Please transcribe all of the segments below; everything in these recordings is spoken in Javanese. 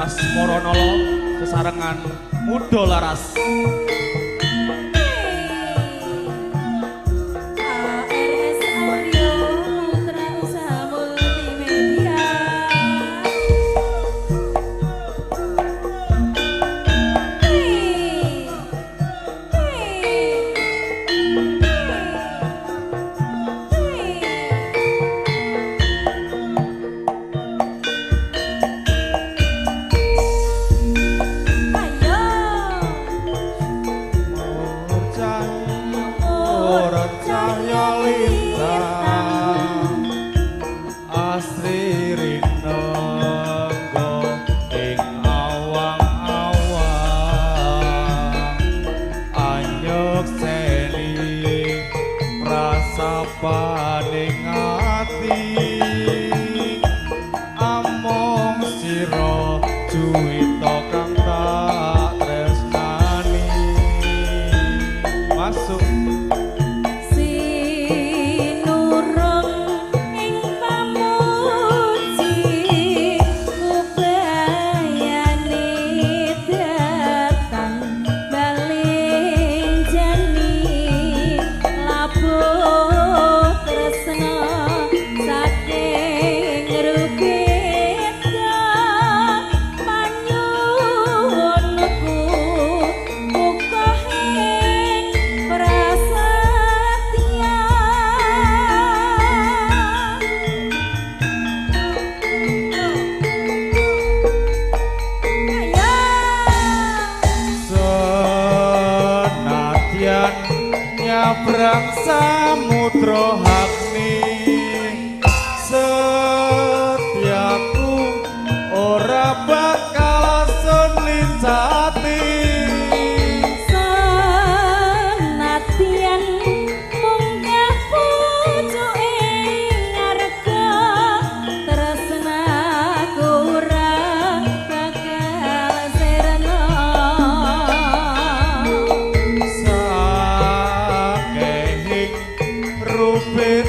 Asmaranala sesarengan Muda Laras. ARS Audio Putra Usaha Multimedia. Ayo. Ora cahya lintang asri rinengga ing awang-awang anyekseni prasapaning ati among sira juwita kang tak tresnani. Masuk. Sinurung ing pamuji ubayane datang balenjani labuh tresna saking rubeda panyuwunku kukohing prasetya. Ayo. Senadyan nyabrang samudra agni setiaku ora bakal sun lincati. Senadyan munggah pucuke ngarga tresnaku ora bakal sirna. Sakehing rupit.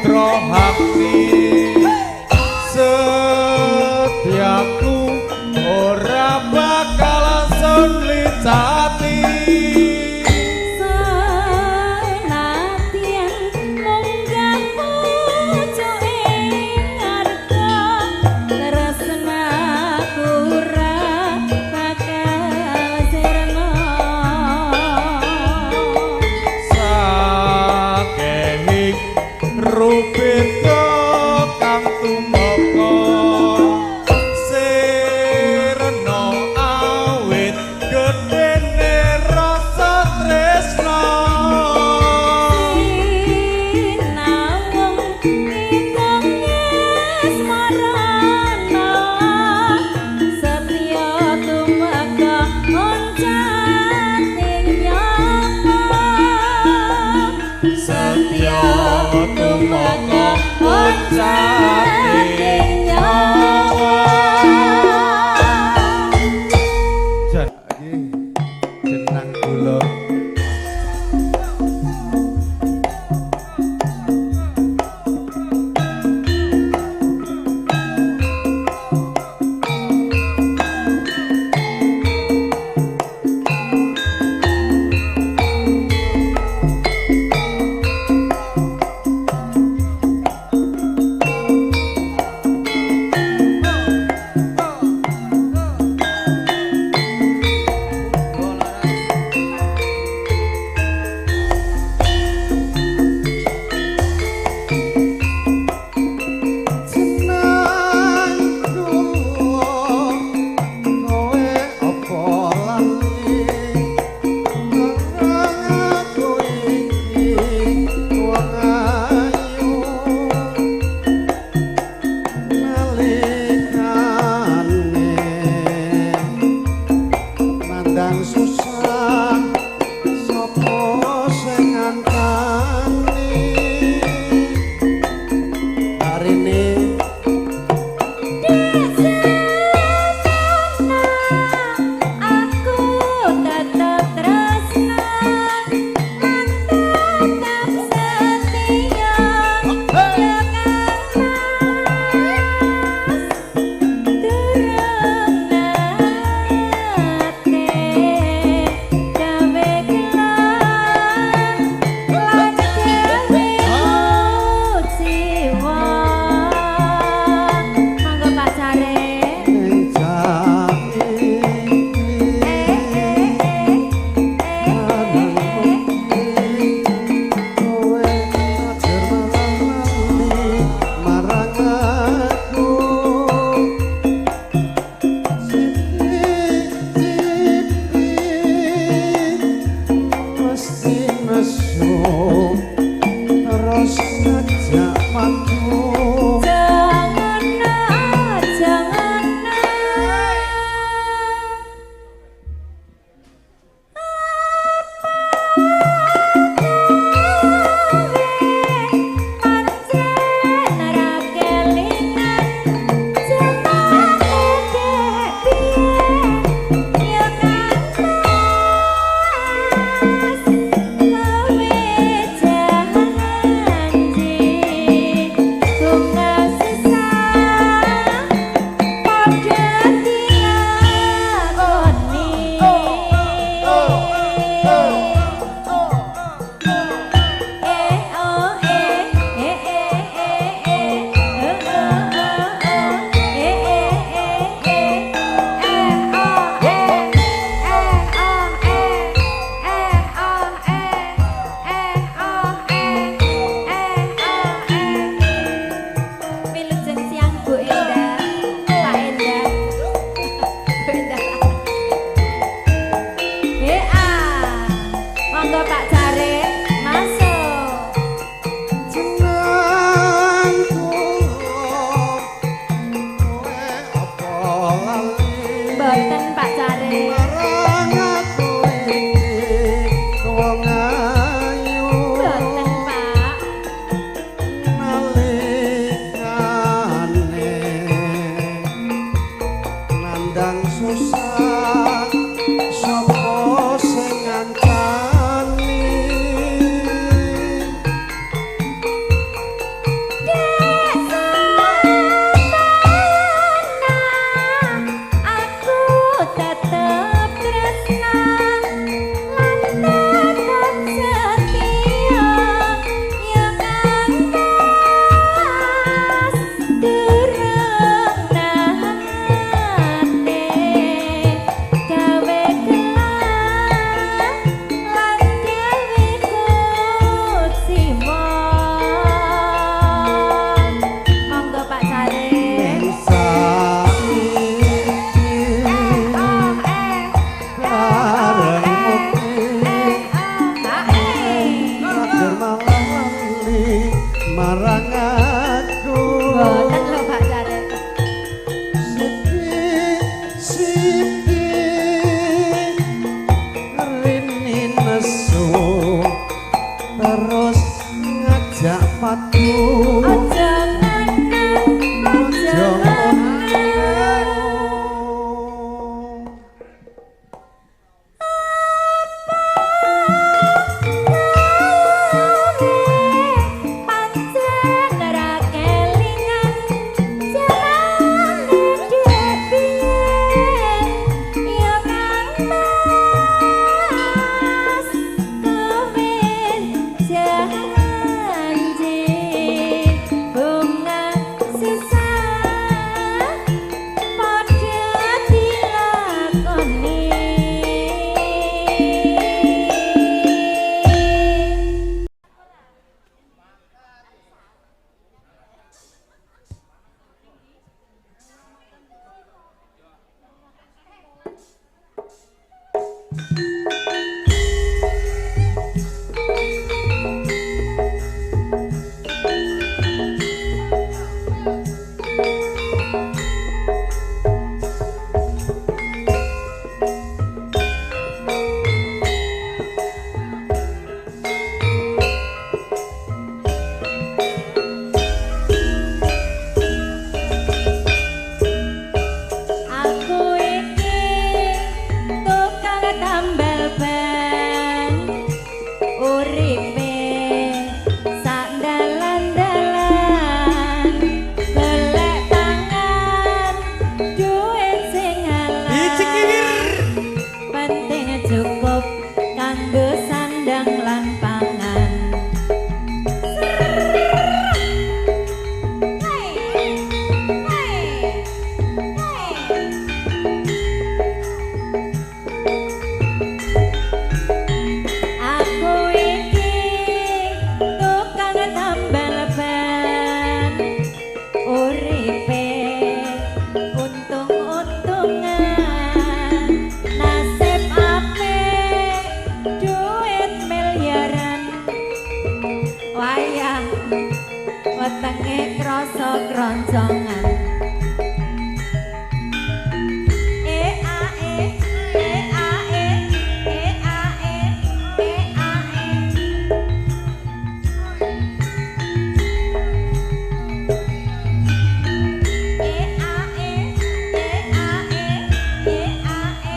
samudra hati. Setiaku ora bakal sun lincati. Senadyan munggah pucuke ngarga, tresnaku ora bakal sirna. Sakehi rubeda kang tumeka, sirna awit gedene rasa tresna. Sinawung kidung asmarana, setya tumeka oncating nyawa. Setya tumeka oncating nyawa. Jan iki jenang gula. Jenang kula kowe apa lali marang aku iki wong ayu nalikane nandang susah sapa sing ngantani arene. Aku tetep tresna lan tetep setia ya Kang Mas, durung nate gawe gelang lan gawe kuciwa. Monggo Pak Care. Ning jati Eh eh eh eh eh. Kowe aja lali marang aku sithik mesti nesu terus ngejak padu. Jangan, jangan. Pancen ra kelingan jamane dek biyen ya Kang Mas, kowe janji bunga. marang aku. Boten lho Pak Jarek. Siti Siti Rini nesu terus ngajak padu. Aja ngono, aja ngono. Pancen ra kelingan jamane dhek biyen ya Kang Mas kowe janji bunga sisa padha dilakoni. Aku iki tukang tambal ban, uripe sak dalan-dalan, golek pangan duit sing halal. Penting cukup kanggo sandang lan pangan. Aku iki tukang tambal ban, uripe untung-untungan, nasib apik duit miliaran, wayah wetenge krasa kroncongan. E A E E A E E A E E A E. E A E E A E E A E.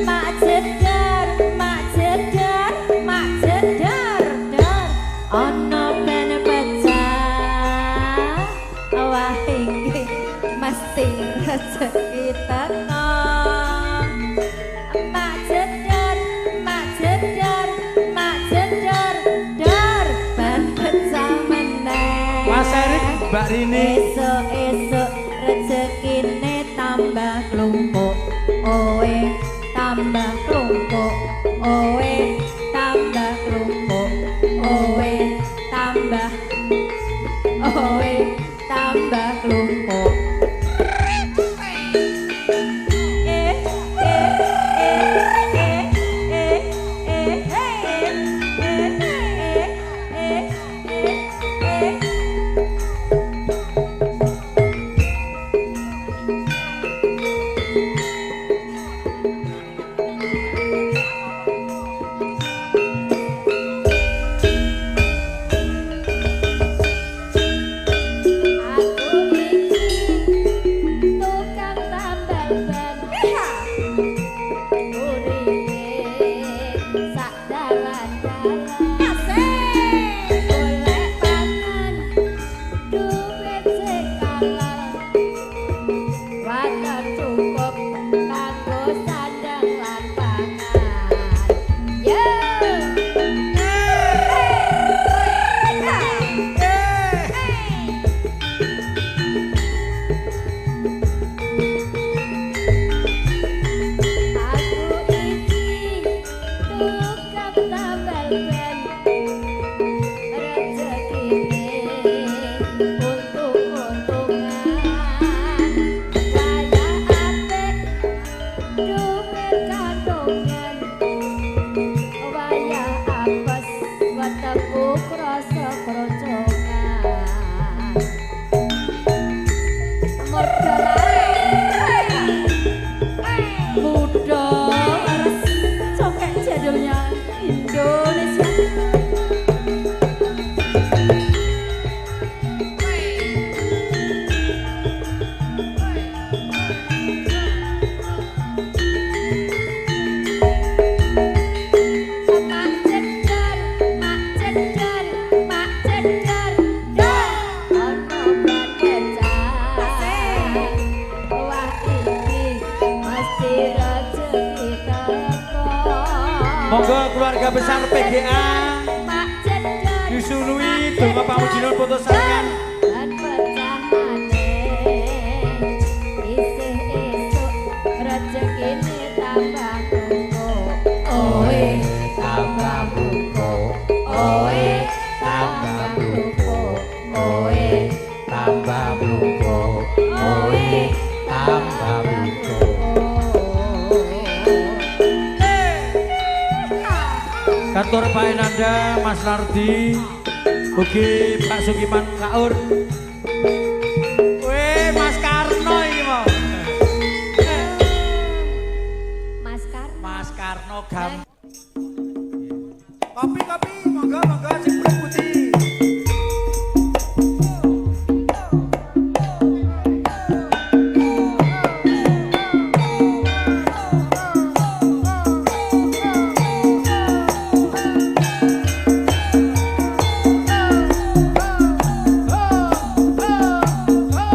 Mak jedar, mak jedar, mak jedar, dar. Ana ben pecah. Wah iki mesti rezeki teko. Mak jedar, mak jedar, mak jedar, dar. Ben pecah meneh. Mas Erik, Mbak Rini. Esuk-esuk rezekine tambah klumpuk. Oe tambah klumpuk. Oe tambah klumpuk. Oe tambah. Oe tambah klumpuk. E E E E E E E E E E E. Monggo keluarga besar PGA Pak Jedot disunui donga pamujinun foto sarengan. Ban pecah maneh isih esuk rejekine tambah tumpuk. Oe tambah bungkuk, oe tambah bungkuk, oe tambah bungkuk, oe tambah bungkuk. Kantor Pak Enanda, Mas Lardi, ugi Pak Sukiman Kaur. Weh, Mas Karno iki mau. Mas Karno. Mas Karno gam. Kopi-kopi, monggo monggo sing putih.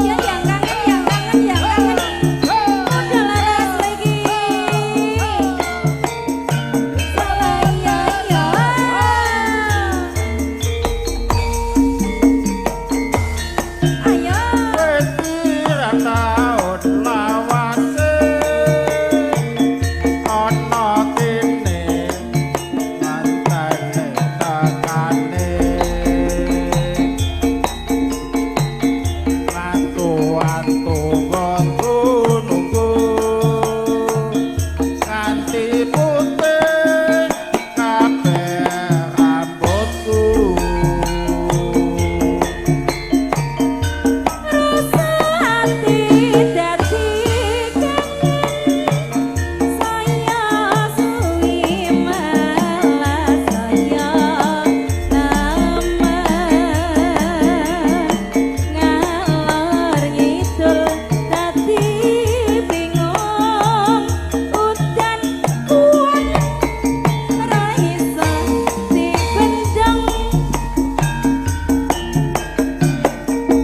Ya yang kangen, yang kangen, yang kangen. Udah laras lagi. Salah ya ya. Ayo. Wis pirang taun lawase ana kene mantene tekane mantu-antu nggo nunggu nganti putih kabeh rambutku. Rasa hati dadi kangen, saya suwi malah saya nemen. Ngalor ngidul dadi bingung, udan kuat ra iso dibendung.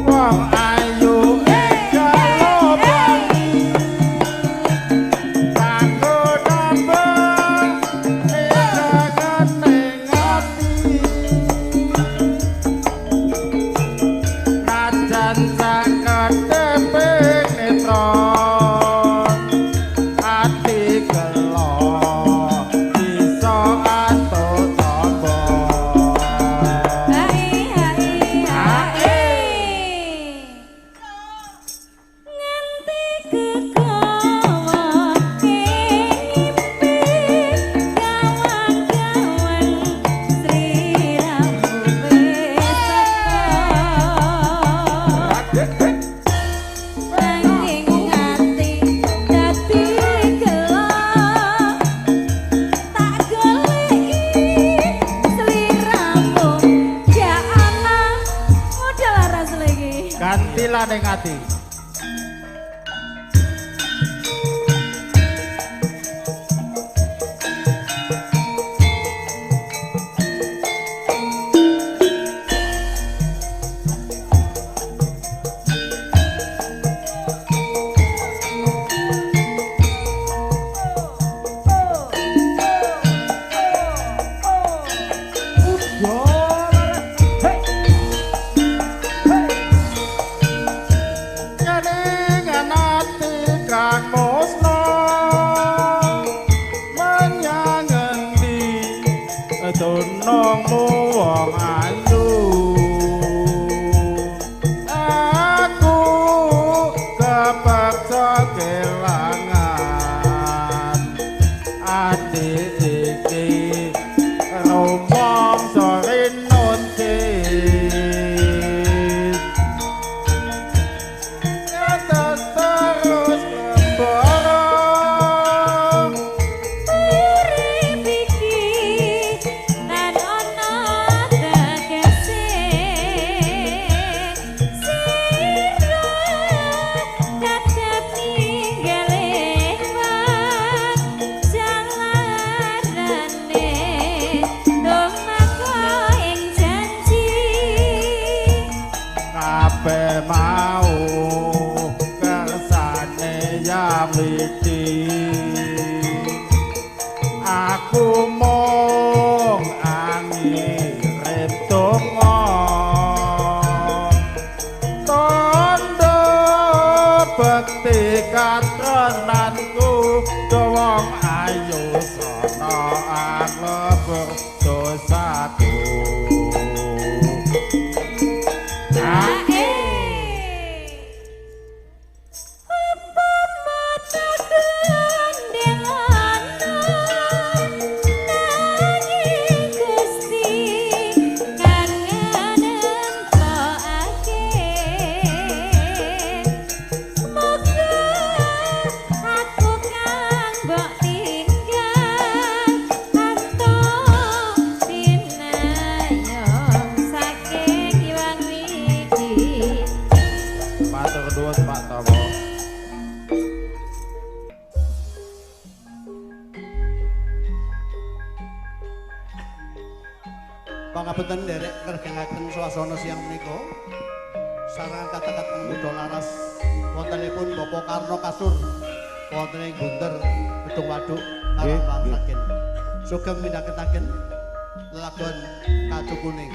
Wong ayu galo bali kanggo nambah kegane ati najan sakedheping netra ati gelo bisa antuk tombo. Hai hai hai. Nganti kegawa ngimpi kawan-kawan sliramu wis teko. Nanging ati dadi gelo tak goleki sliramu gak ana. Udah laras lagi. Gantilah ning ati. Kelingan ati kang musna menyang endi dunungmu wong ayu. Aku kepeksa kelangan ati iki rumangsa rinuntis. Terus kembara Urip iki tan ana tegese sira tetep ninggal lewat jalarane tumeka ing janji. Kabeh mau kersane ya widi. Aku anglebur dosaku. Matur nuwun Pak Tomo. Pangapunten nderek ngregengaken swasana siang menika. Sarangan kata-kata muda laras wontenipun Bapak Karno Kasur wonten ing Gunter Gedung Waduk Karang Sakin. Sugeng mindhaketaken lelagon Kacu Kuning.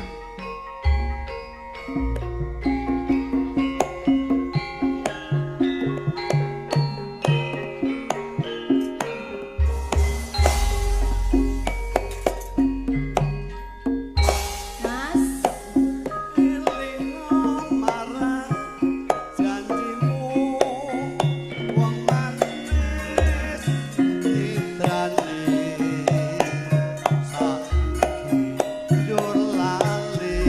Mas, Elingo marang janjimu wong manis titrane saiki njur lali.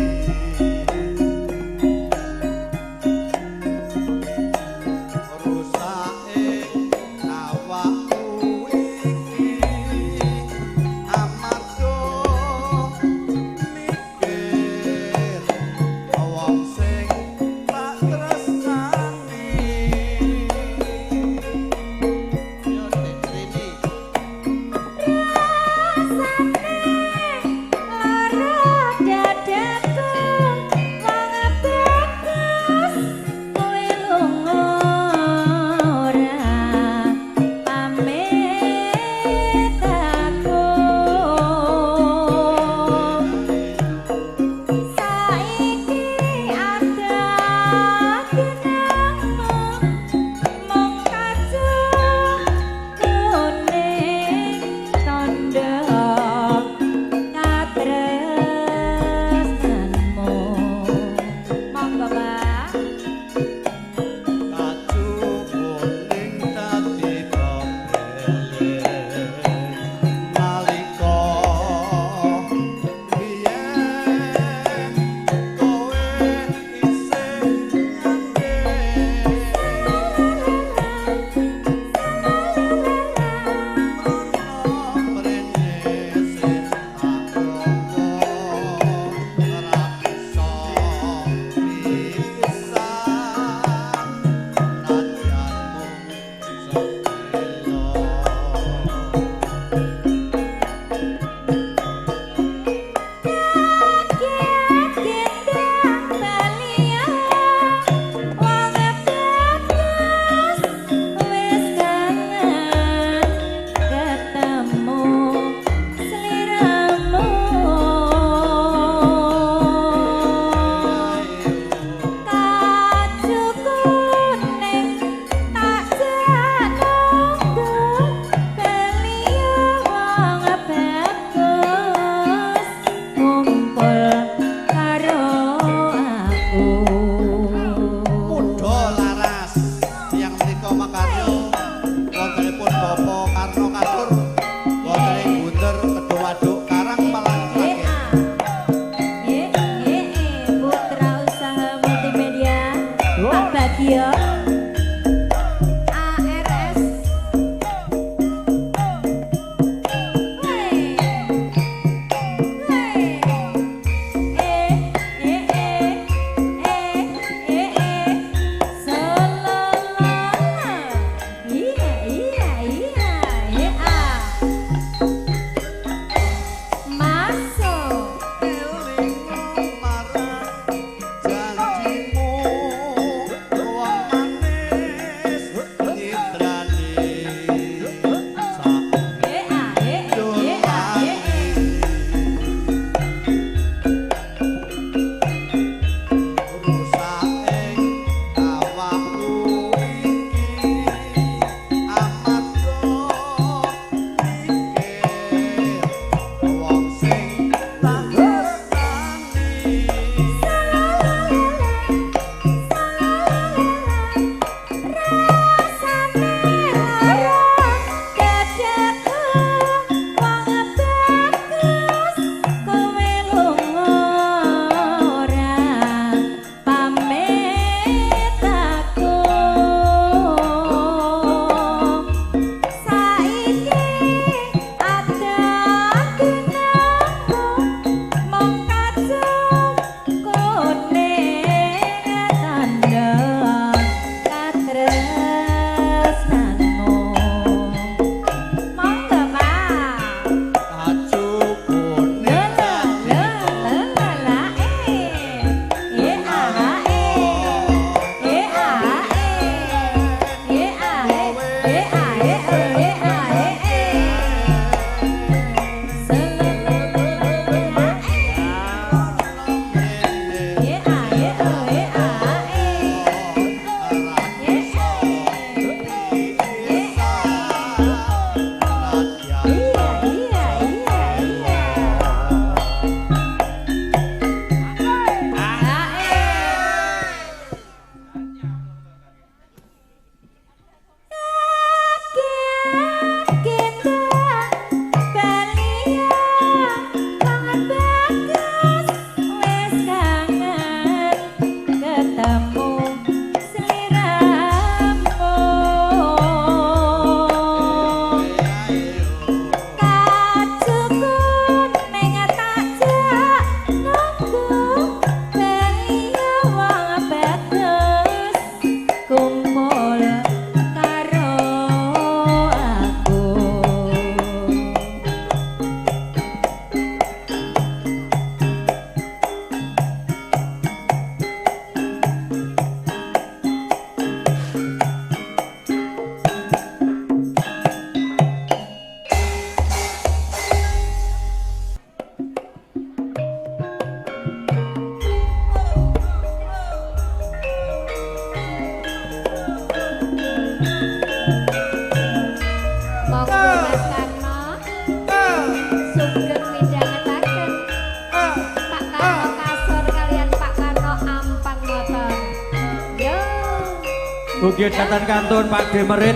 Ugi datan kantun Pak Demerit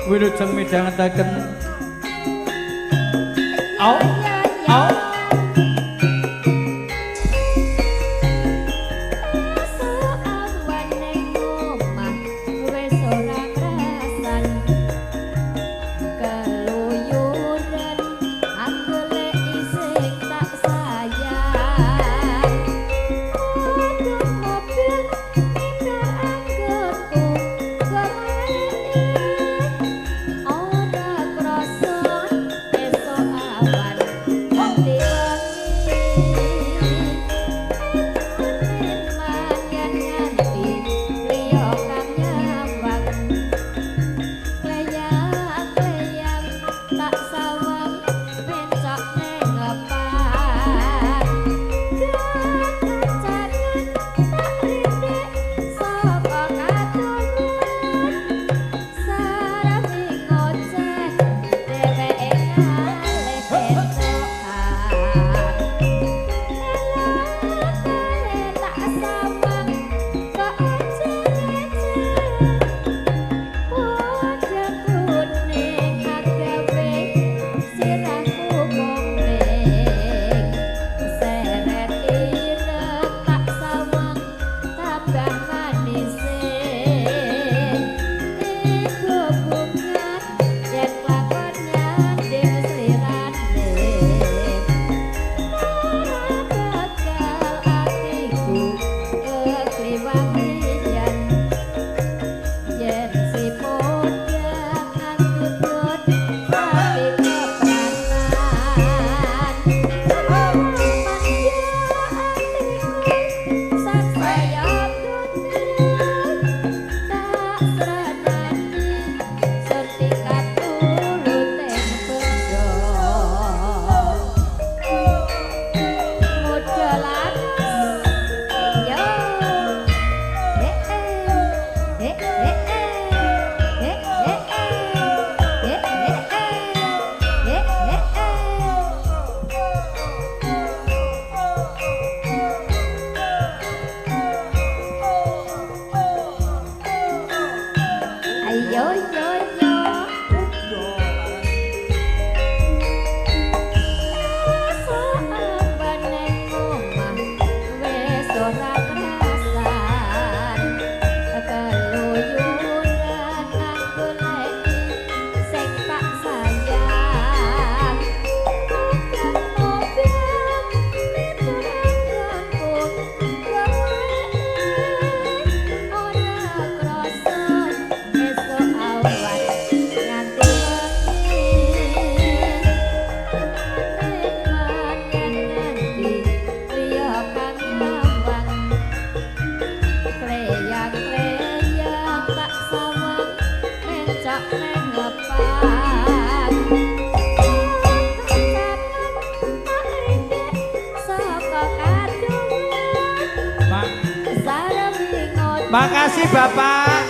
wilujeng midhangetaken. Au. Au. Makasih Bapak.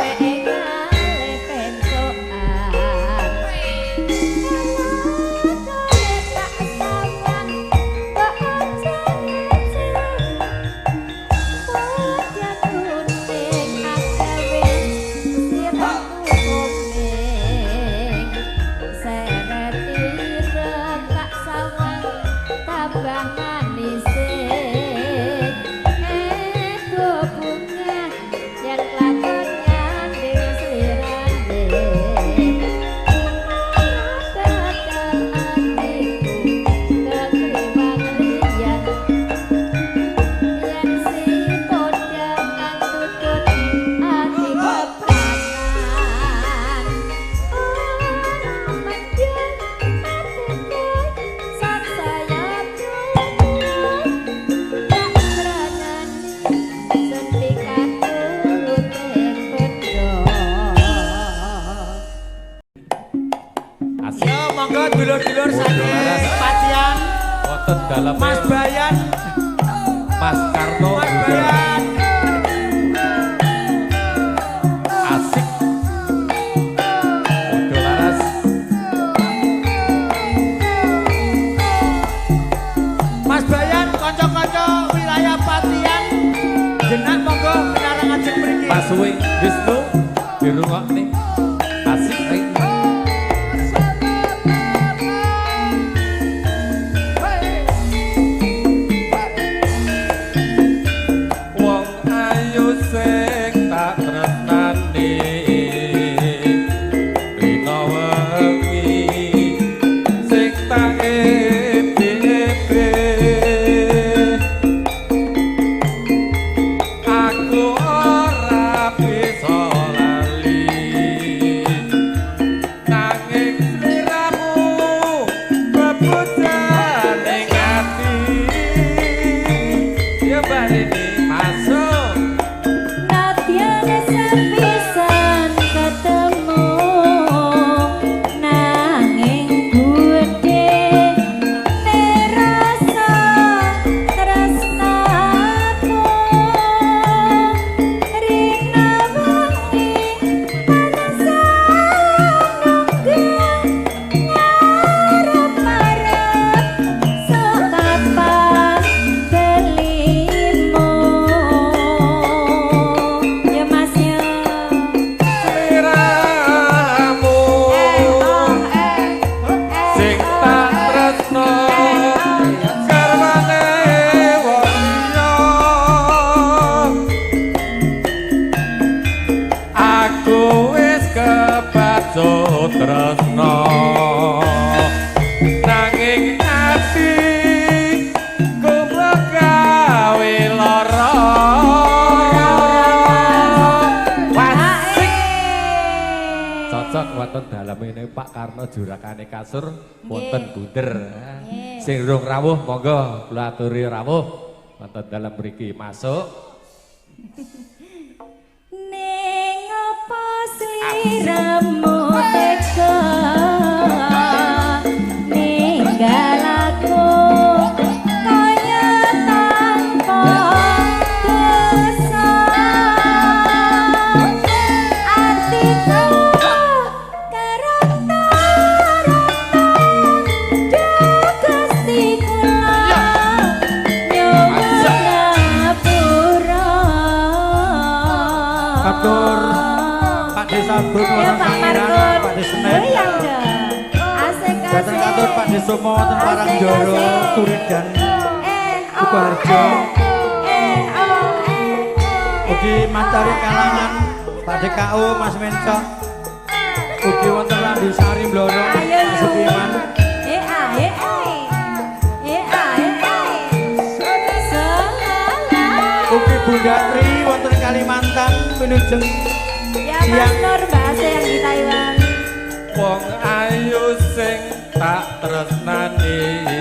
Dulur-dulur saking Patian, wonten dalem Mas Bayan, Mas Karno, Mas Bayan. Asik. Mudo laras. Mas Bayan, kanca-kanca wilayah Patian, jenengan monggo pinarang ajeng mriki. Mas Wisnu, Biru Karno jurakane kasur wonten Bunder. Nggih. Sing rung rawuh monggo kula aturi rawuh wonten dalem mriki masuk. Ning apa sliramu tega ninggal aku kaya tanpa dosa, atiku keronta-ronta, duh Gusti kula nyuwun ngapura. Katur Pak Desa Sabun Ya wonten Pak Sangiran, Markun. Pak Desa Semen. Goyang dong. Asik Dateng asik. katur Pak Desomo wonten Asik, Parangjoro, asik. Turidan. Eh, oh, Sukoharjo. eh, eh, oh, eh, Ugi eh, Mancari oh, Kalangan, Pak DKU Mas Mencok. Ugi wonten Landusari Blorong, Ayo Mas yuk. Sukiman. Eh, ah, eh, eh. Eh, ah, eh, eh. Selala. Ugi Bunda Tri wonten Kalimantan pinujeng Ya Mas Siang. Nur bahasa yang di Taiwan. Wong ayu sing tak tresnani.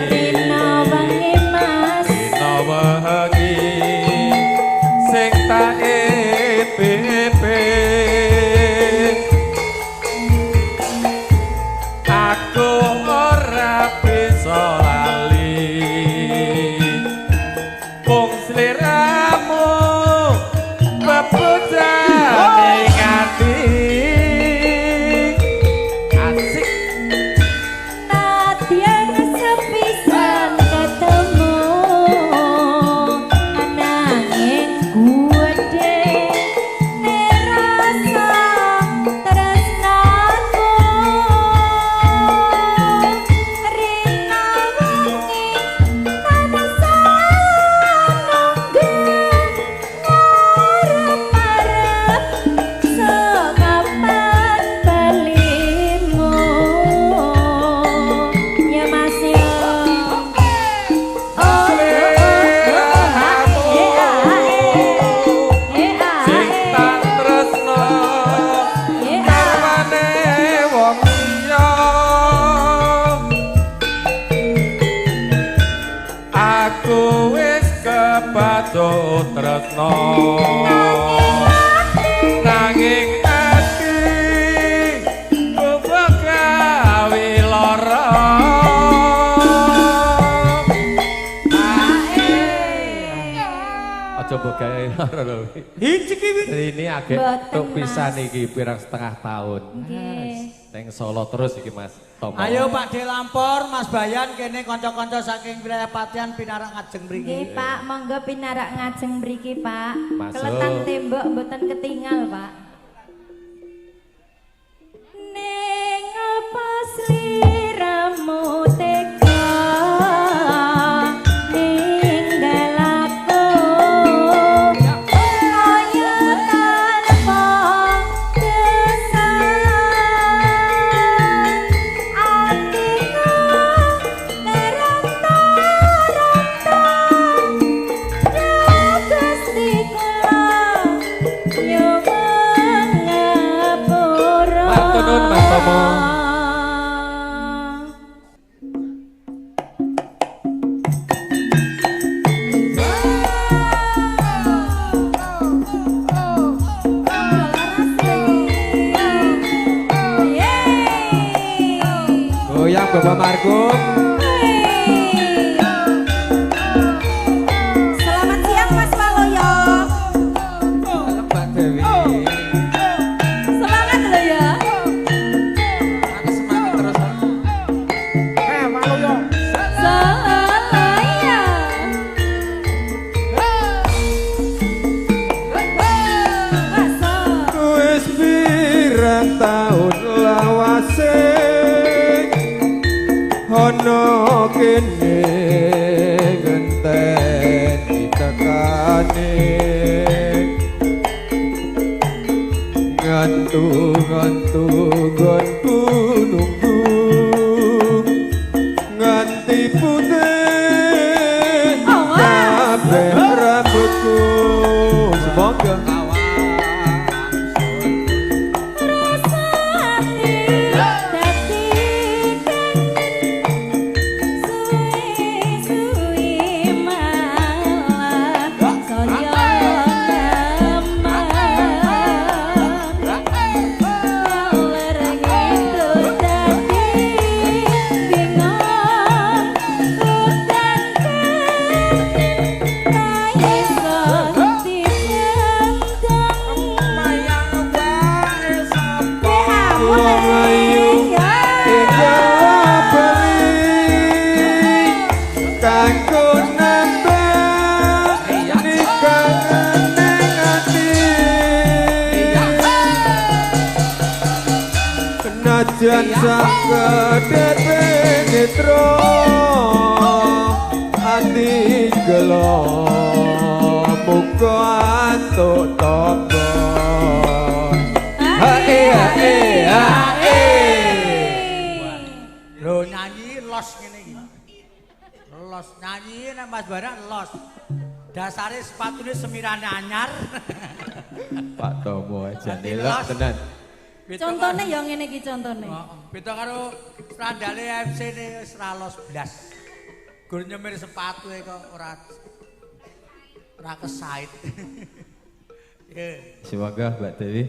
Rino wengi Mas. Dina wengi sing tak EPP. Aku ora bisa lali mung sliramu bebojane ati. Asik. Nadyan sepisan ketemu, ananging gedhe rasa tresnaku. Rina wengi tansah nunggu, ngarep-arep sekapan balimu. Ya Mas yo. Oh, oh, oh, oh, eh, ah, eh, eh, ah, Sing eh. tak tresno Eh, ah. karmane wong liya. Aku wis kebacut tresno, nanging ati gawe lara. Aja mbok gawe lara lho. Hiji ki wi. Ini agek Mboten, tok pisan Mas. iki pirang setengah tahun. Nggih. Neng Solo terus iki Mas Tomo. Ayo Pak De Lampor, Mas Bayan kene kanca-kanca saking wilayah Patian pinarak ngajeng mriki. Nggih Pak, monggo pinarak ngajeng mriki Pak. Masuk. Keletan tembok mboten ketingal Pak. Ning apa sliramu tega ninggal aku kaya tanpa dosa, atiku keronta-ronta, duh Gusti kula nyuwun ngapura. Matur nuwun, Mas Tomo. Goyang Bapak Markum. Selamat siang Mas Waloyo. Mbak Dewi. Semangat lo ya. Aku semangat terus. Eh, malu yo. Saya. Wis pirang taun lawase ana kene ngenteni tekane, ngantu ngantu nggonku nunggu nganti putih Awas. kabeh rambutku. Semoga Rasa ati dadi Kanggo nambah nikahane ati. Najan sakedhepe netra ati gelo muga antuk tombo. Hae hae hae. Lho nyanyi los ngene iki. Los nyanyi nek Mas Barak los. Dasare sepatune semirane anyar. Pak Tomo aja nelok tenan. Contone ya ngene iki contone. Heeh. Beda karo sandale FC ne wis ra los blas. Gur nyemir sepatu e kok ora ora kesait. Ye. Semoga Mbak Dewi.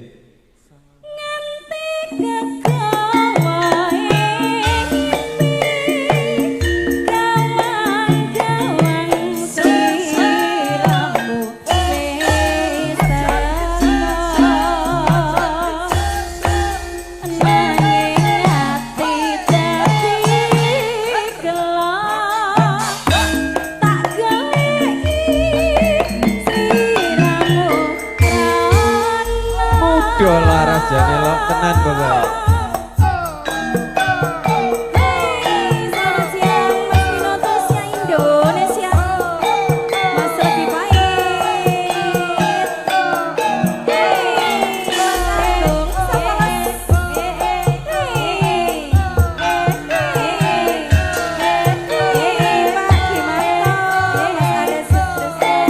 Nganti kegawa gawang-gawang sliramu wis teko, nanging ati dadi gelo tak goleki sliramu ra ono. Muda laras jane lok tenan pokoke. Hey, selamat siang Mas Winoto, siang Indonesia. Mas Robi Pahit. Hey, Mas Agung, sapa Mas? Hey, hey, hey, Pak Gimanto, Mas Ades Solo, Solo,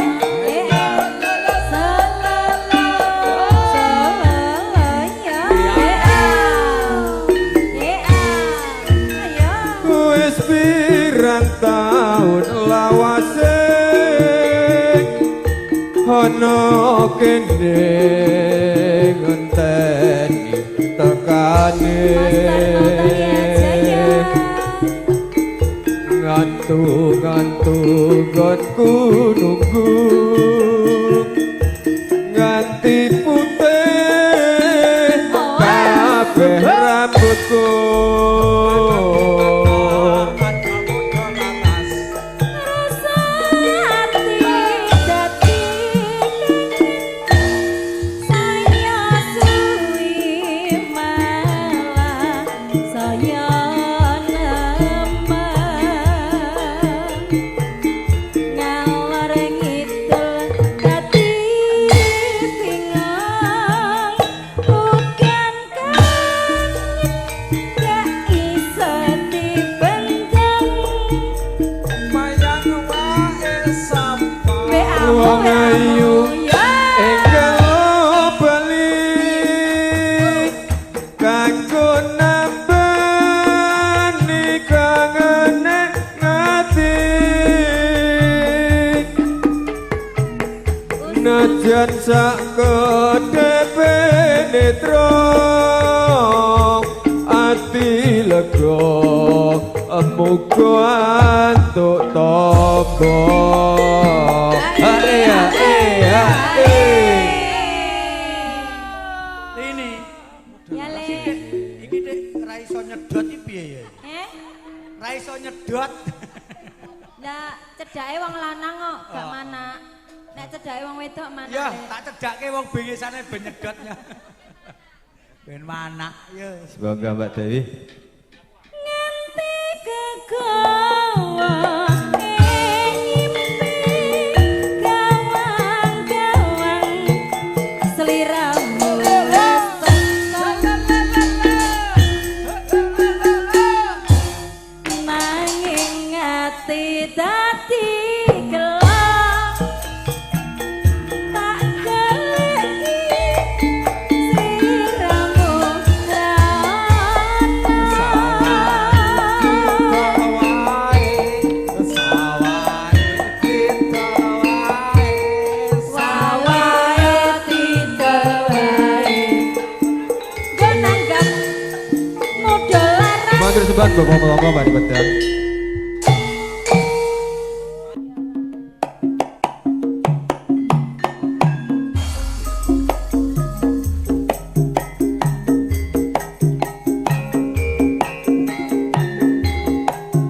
ya. Ayo. Wis pirang taun lawase ana kene ngenteni tekane. Mas Darno Jaya. Ngantu-ngantu nggonku nunggu nganti putih kabeh rambutku. Rasa ati dadi saya suwi malah saya nemen ngalor ngidul dadi bingung bukan kan gak iso dibendung. Mayang wae sapa WA-mu, wong ayu ya. enggal bali kanggo nambani kangene ngati. Najan sak kedhepe netra ati lega muga antuk tombo. Hae hae hae. Ini Ya le. iki Dik ra iso nyedot iki piye ya? Eh? Ra iso nyedot. Lah cedake wong lanang kok gak mana. Nek cedake wong wedok mana. Ya, Le? tak cedake wong bingisane ben nyedotnya. Ben manak ya. Semoga Mbak Dewi. Nganti kegawa ngimpi gawang-gawang sliramu wis teko, nanging ati dadi gelo tak goleki sliramu ra ono. Wawae titewae nggo nanggap muda laras. Matur suwun Bapak-bapak mari pedang.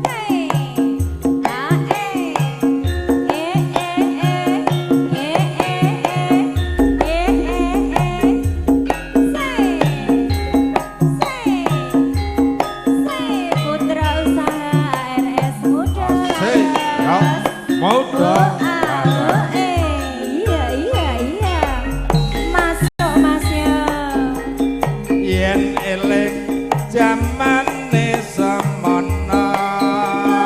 Hey, ah, eh. Muda Oh, iya iya iya. Masuk Mas ya. Yen eling jamane semono,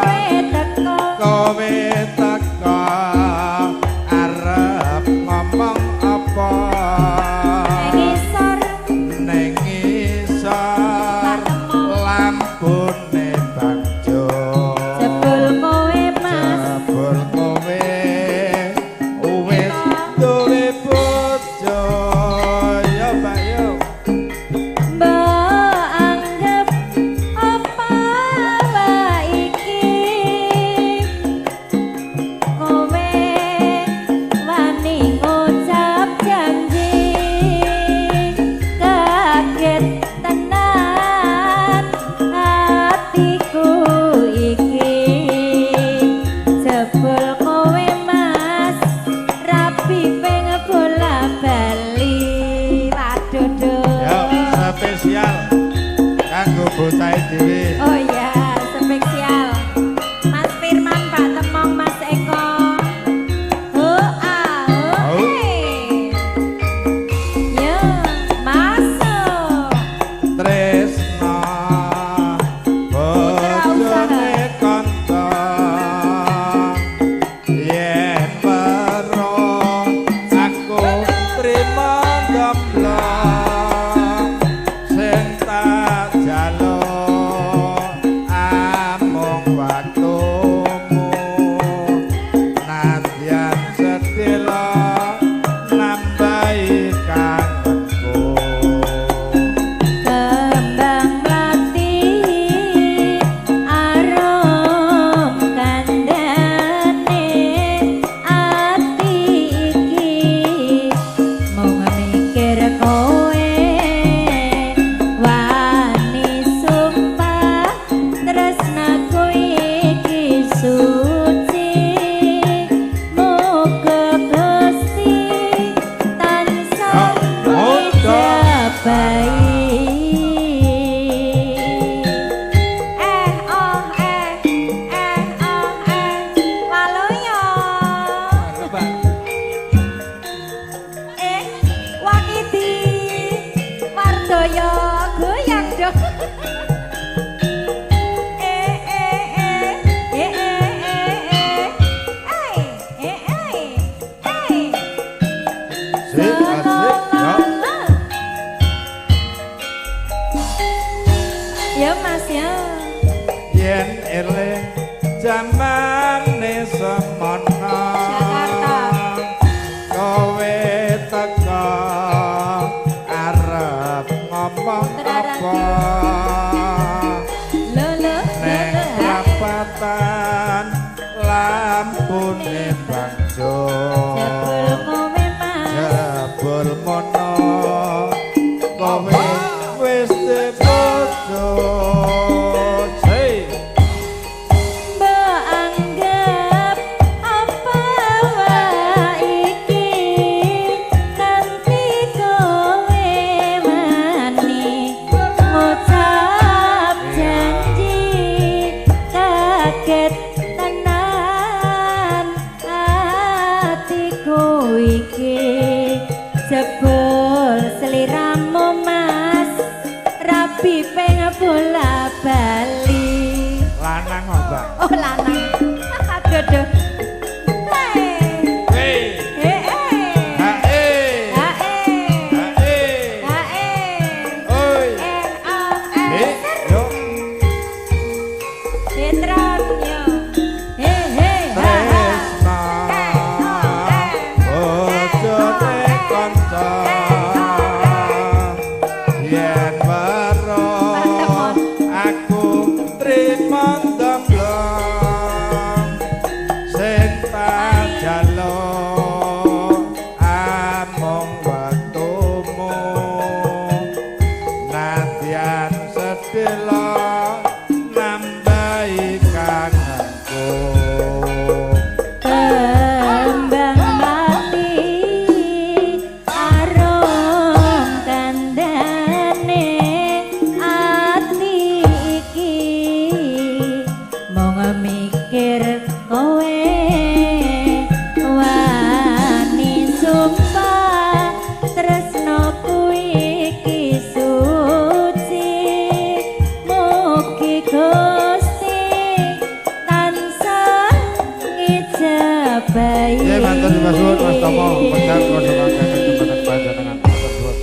Kowe teko. Kowe teko arep ngomong apa? Ngisor. Ning ngisor lampune bangjo. Jebul kowe Mas. Jebul kowe wis duwe bojo ya Pak yo. Mbok anggap apa wae iki, kowe wani ngucap janji, kaget tenan hatiku iki. Jebul kowe Mas rabi ping bola bali. Waduh duh. Ya spesial kanggo bocah dhewe. Oh ya, spesial Mas Firman, Pak Temong, Mas Eko. Oh, ah, oh, eh. Yo, masuk. Tresna Putra usaha. bojone kanca yen weruh aku trima ndomblong, sing tak jaluk amung waktumu, nadyan sedhela nambahi kangenku. Kembang mlati arum kandhane, ati iki mung mikir kowe, wani sumpah tresnaku iki suci, muga Gusti tansah ngijabahi. Eh oh eh eh oh eh waluyo. Eh Wakidi Wardoyo goyang dong. Eh eh eh eh eh eh eh eh eh eh. Sik, asik, ya. Ya Mas ya. Yen eling jamane semono, Jakarta. Kowe teko arep ngomong Putra apa? Lo lo Neng lo lo. prapatan lampune bangjo. Jebul kowe Mas. Jebul mono kowe wis bojo. Hey. Mbok anggap apa wae iki, kanthi kowe wani ngucap janji, kaget tenan atiku iki. Jebul sliramu Mas rabi ping bola bali. Lanang kok, Mbak. Oh lanang. Aduh aduh. Hei. Hey. Hei. Hei. Ha eh. Ha eh. Ha eh. Ha eh. Oi. Eh oh Eh, eh. yo. Betran yo. He he ha ha. Tresna bojone kanca yen weruh aku trima ndomblong. Ngijabahi. Nggih, matur suwun Mas Tomo, medal kula dhumateng panjenengan. Matur suwun.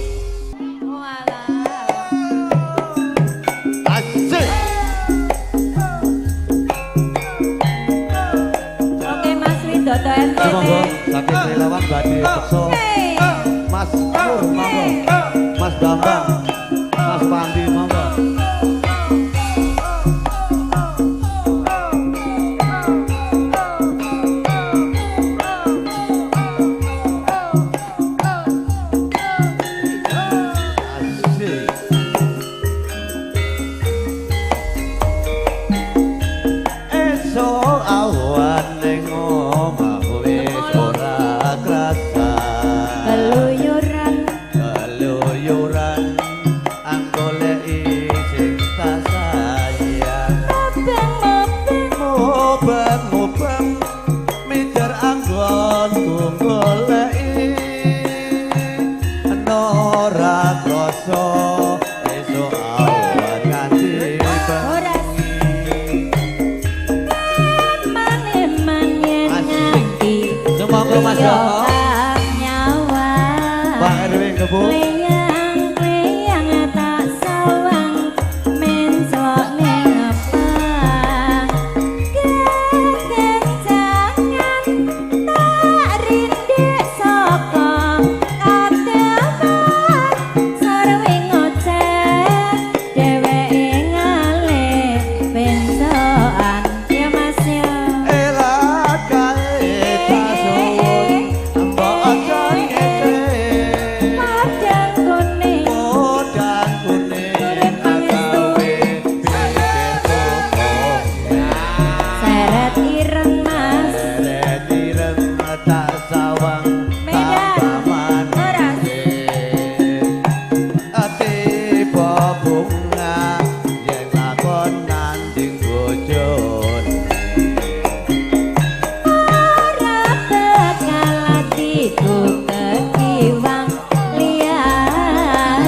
Walah. Asik. Oke Mas Widodo NTT. Monggo saking relawan badhe beksa Mas Nur monggo. Mas Bambang, Mas Pandi monggo. Asik. Esuk awan ning omah wis ora krasa. Keluyuran Keluyuran anggoleki sing tak sayang. mubeng-mubeng Mubeng-mubeng mijer anggonku goleki. Ora krasa esuk awan nganti Horas. bengi. Eman-eman yen nganti Sumangga Mas liya Joko. kang nyawang. Pak Erwin Kebu. Kleyang-kleyang tak sawang menclok ning ngepang. Kekencangan tak rindik saka kademan. Sarwe ngoceh dheweke ngalih bencokan. Ya Mas ya. Ela kae tasun mbok aja ngece. Padang kuning Podang kuning Urip pangestu. agawe pikir koko. Seret ireng Mas. Seret ireng tak sawang Medan. tambah Horas. Tiba bunga yen lakon nanding bojone. Ora bakal atiku kekiwang liyan.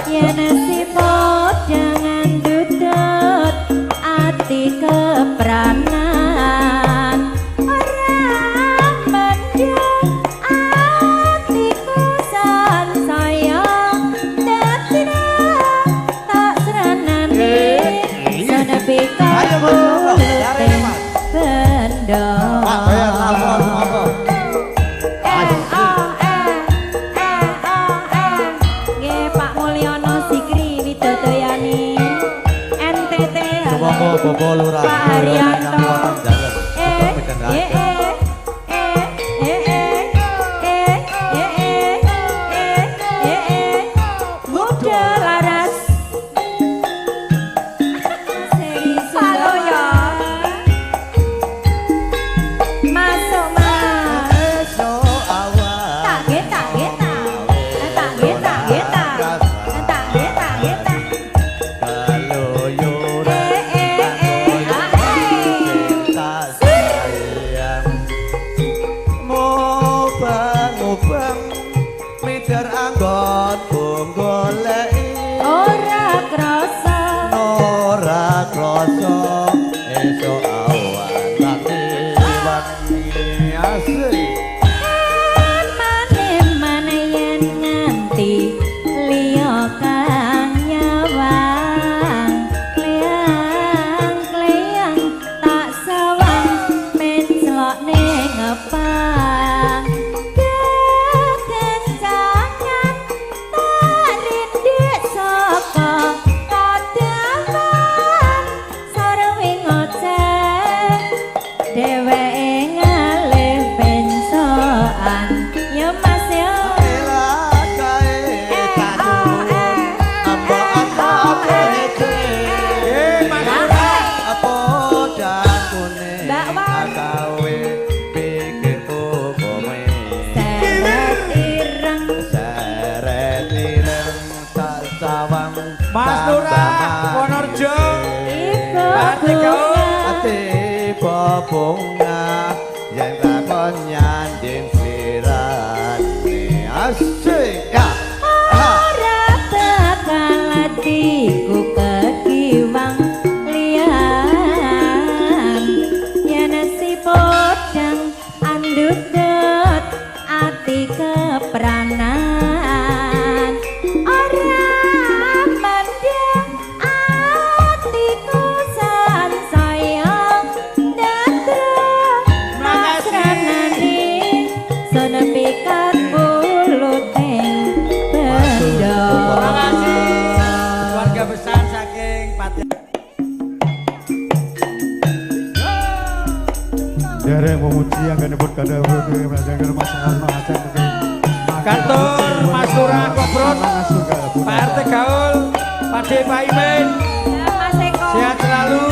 Yen si podangan dudut ati kepranan. Ora mendung atiku sansaya dadine tak sranane sanepika Ayo, Bu. Darene, Mas. bendo. Pak bayar lapor monggo. Eh oh eh eh oh eh. Nggih Pak Mulyono Sikri Widodoyani NTT. Sumangga Bapak Lurah. Pak Haryanto. Dalem. Eh eh eh eh eh eh eh eh eh eh eh. Muda laras. Halo ya. Masuk Mas. Esuk awan. Tak getak getak. Tak getak getak. Tak getak getak. Keluyuran Eh eh eh ah, eh. tak sayang. Mubeng-mubeng mider anggonku goleki. Ora krasa. Ora krasa esuk awan nganti wengi. Asik. Emane-mane yen nganti liya kang nyawang. Kleyang-kleyang tak sawang menclok ning ngepang. Kekencangan tak rindik saka kadaman. Sarwe ngoceh dheweke ngalih bencokan. Ya Mas ya. Ela kae Eh tak oh eh apa eh oh eh. ngece. Mas Lurah. Podang kuning Mbak Wan. agawe pikir upome. Seret ireng Seret ireng tak sawang Mas Lurah, Wonorejo. ibu Parti kau. bunga. Tiba bunga yen lakon nyanding slirane. Asik ya. Ora bakal atiku kekiwang liyan. Yen si Derek memuji anggenipun gadhah Mas Karno Aceh. Kantor Mas Lurah Kobrot, Pak RT Gaul, Pak D Pak Imin, Mas Eko. Sehat selalu.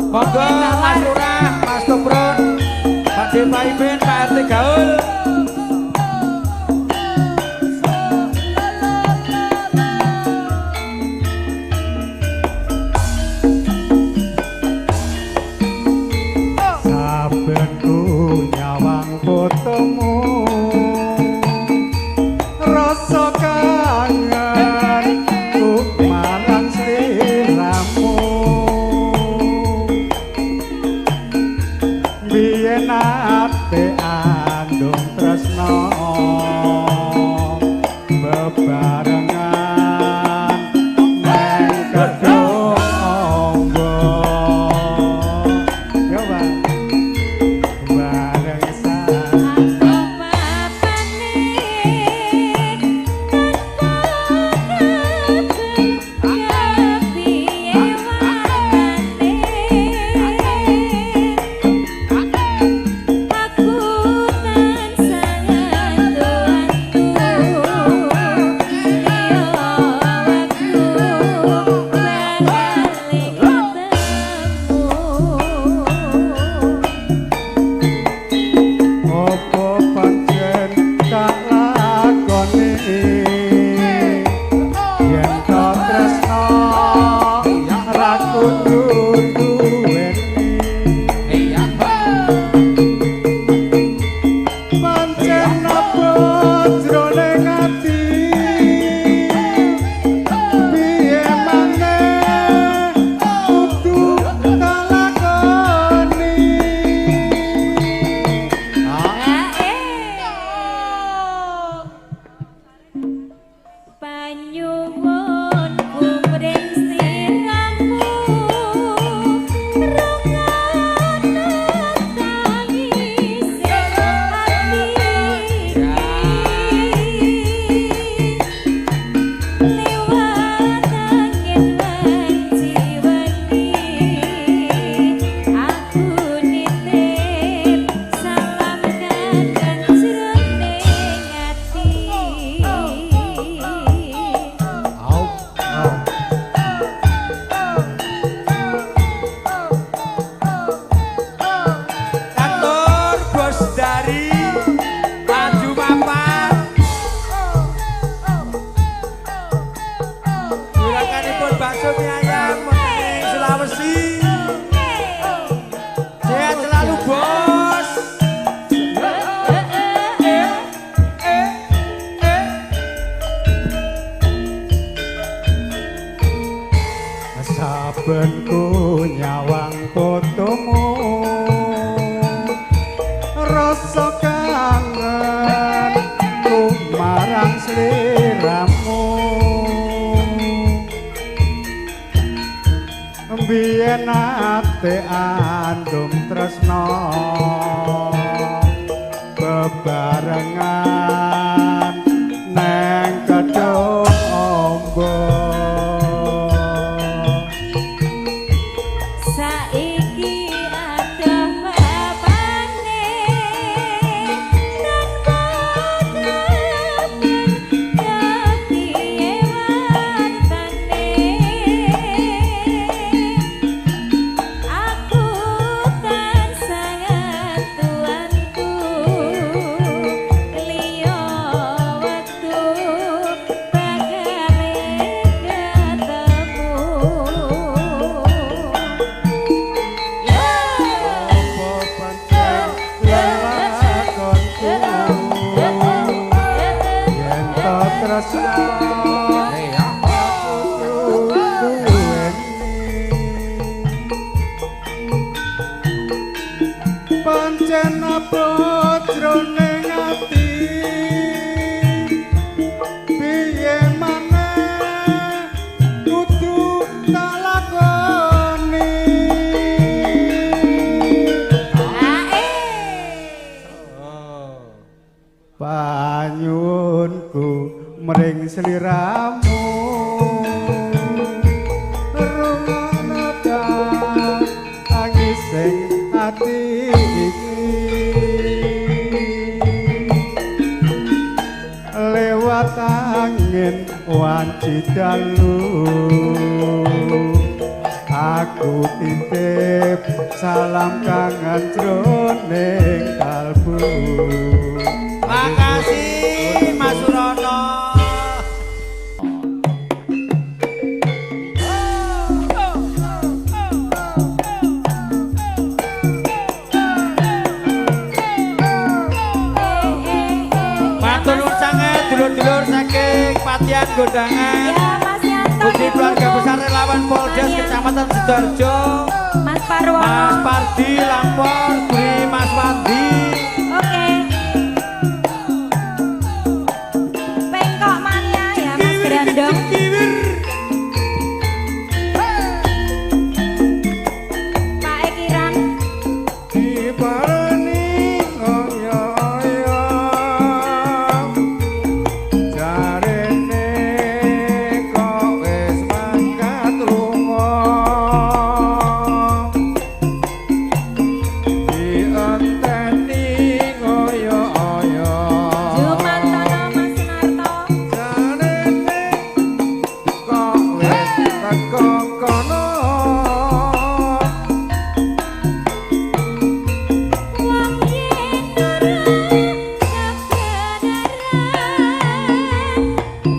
Monggo Mas Lurah, Mas Kobrot, Pak D Pak Imin, Pak RT Gaul. Saben ku nyawang fotomu rasa kangen ku marang sliramu biyen ate andung tresno bebarengan neng kedung ombo. Yo, Pak. Bareng sa Aku mapane tanpa kabar piye wartane aku tansah ngantu-antu liya wektu bakal ketemu. Apa pancen tak lakoni yen to tresno ra kudu duweni pancen apa jroning ati piye maneh kudu tak lakoni. Panyuwun kumring sliramu rungokno tangise ati iki liwat angin wanci wedi aku nitip salam kangen jroning ati. Kantor Bos Dari Maju Mapan. Gerakanipun bakso mie ayam wonten ing Sulawesi. Sehat selalu, Bos. Eh, eh, eh. Saben ku nyawang fotomu rasa kangen ku marang sliramu biyen ate andum tresno bebarengan neng kedung ombo. Saiki adoh mapane tanpa kabar kepiye wartane aku tansah ngantu-antu liya wektu bakal ketemu. Apa pancen lelakonku yen to tresno aku duweni pancen apa jroning ati piye maneh kudu tak lakoni. Panyuwunku mring sliramu rungokno Janji dalu aku titip salam kangen jroning kalbu. Makasih Mas Surono. Matur nuwun sanget dulur-dulur saking Patian Gondangan. Ya Mas Yanto. Ugi keluarga besar relawan Poldes Kecamatan Sidoarjo. Mas Parwono. Mas Pardi Lampor, Dwi Mas Wandi. Oke. Pengkok mania ya Mas Grandong. Pak Ekiran. Diparani ngoyo-oyo jarene kok wis mangkat lunga dienteni ngoyo-oyo Jumantono Mas Sunarto. jarene kok wis teko kono. Wong yen ora kabenaran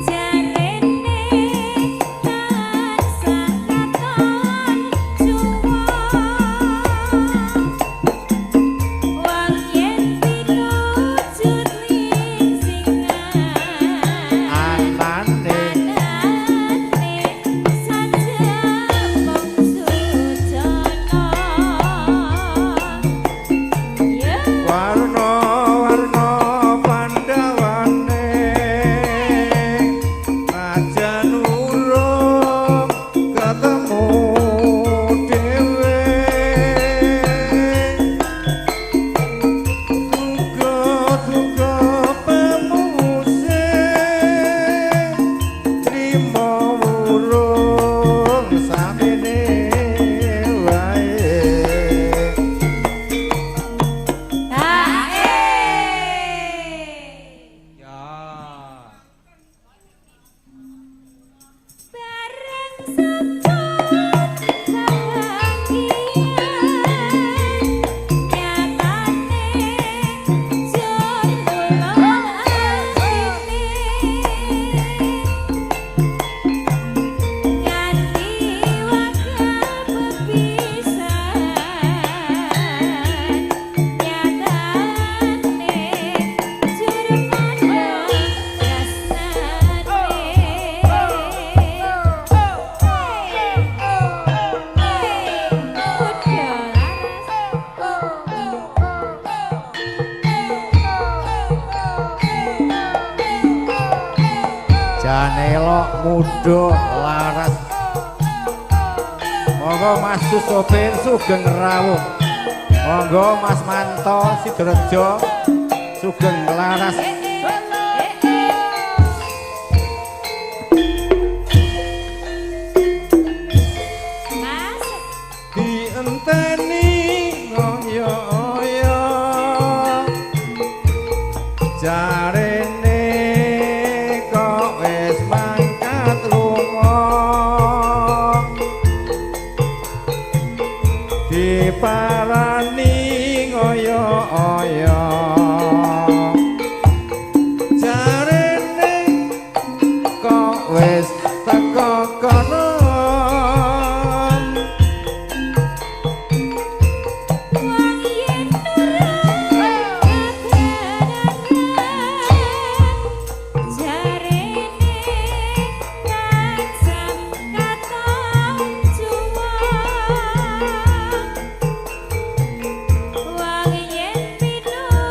jarene tansah katon cuwak. Wong yen pinujut lingsingan Anane anane sajak mung sujana. Ya. Warna-warna pandhawane najan urung ketemu dhewe duga-duga pemuse trimo wurung samene wae. Hae. Ya. Bareng sebut kebahagiaan nyatane jur kula asine nganti wekdal pepisan nyatane jur padha tresnane. Janelok muda laras. Monggo Mas Susopir sugeng rawuh. Monggo Mas Manto Sidorejo sugeng laras. Mas, Dienteni ngoyo-oyo jarene kok wis mangkat lunga diparani ngoyo-oyo jarene kok wis teko kono. Wong yen ora kabenaran jarene tansah katon cuwak. Wong yen pinujut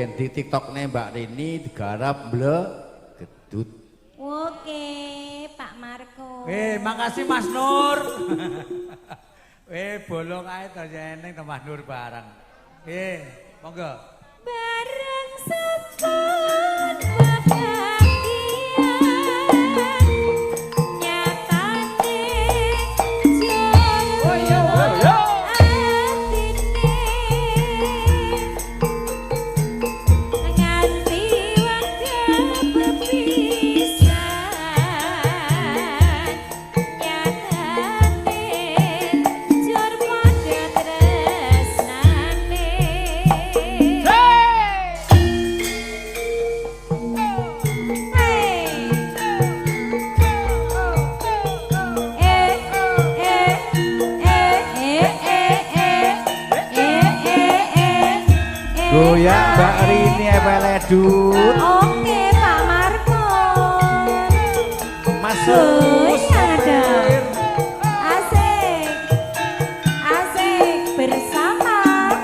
ben di TikTokne Mbak Rini digarap Blegedut. Oke, Pak Marco. Makasih Mas Nur. Bolong ae to jeneng to Mas Nur barang. Monggo. Bareng sepon bahagia nyatane jono atine nganti wekdal pepisan nyatane jur padha tresnane. Goyang Mbak Rini epeledut. Oke Pak Marco. Masuk. Goyang dong. Asik. Asik bersama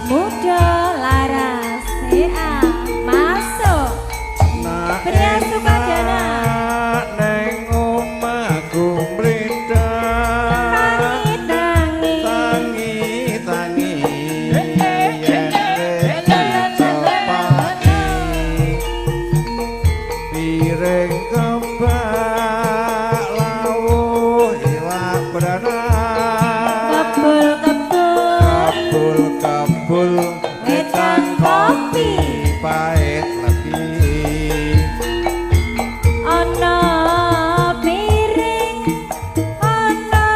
Muda Laras CA. Masuk. Pria Sukadana. Neng omahku mlithak. Tangi tangi. Tangi tangi yen wis dicepaki piring kebak lawuh iwak berenang Kebul kebul. Kebul kebul Wetan kopi. Pahit lebih. Ana piring, ana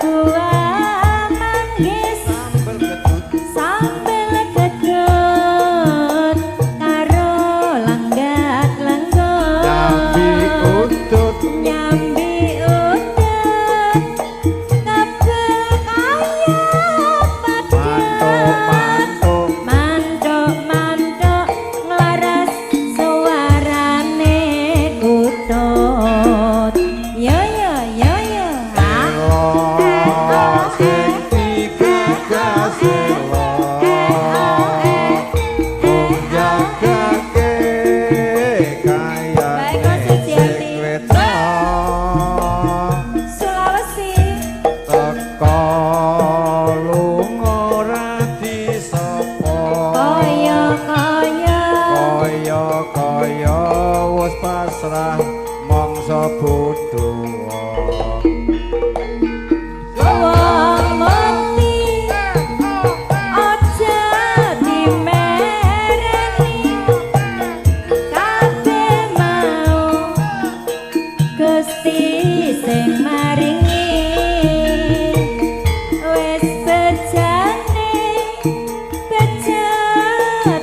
buah manggis, Sambel gedut. Sambel gedut karo lenggak-lenggut. Nyambi udut. Nyambi udut kebel kaya Mantuk padhet. Mantuk. Mantuk mantuk nglaras suarane kutut. Yo yo yo yo. Ah. Elo sing digagas elo mung jagake Baik, kayane Suciati. sing wedok Sulawesi. Teko lunga ora disapa. Kaya kaya. Kaya kaya wis pasrah mangsa bodho. Wong mati aja dimereni kabeh mau Gusti sing maringi wis bejane beja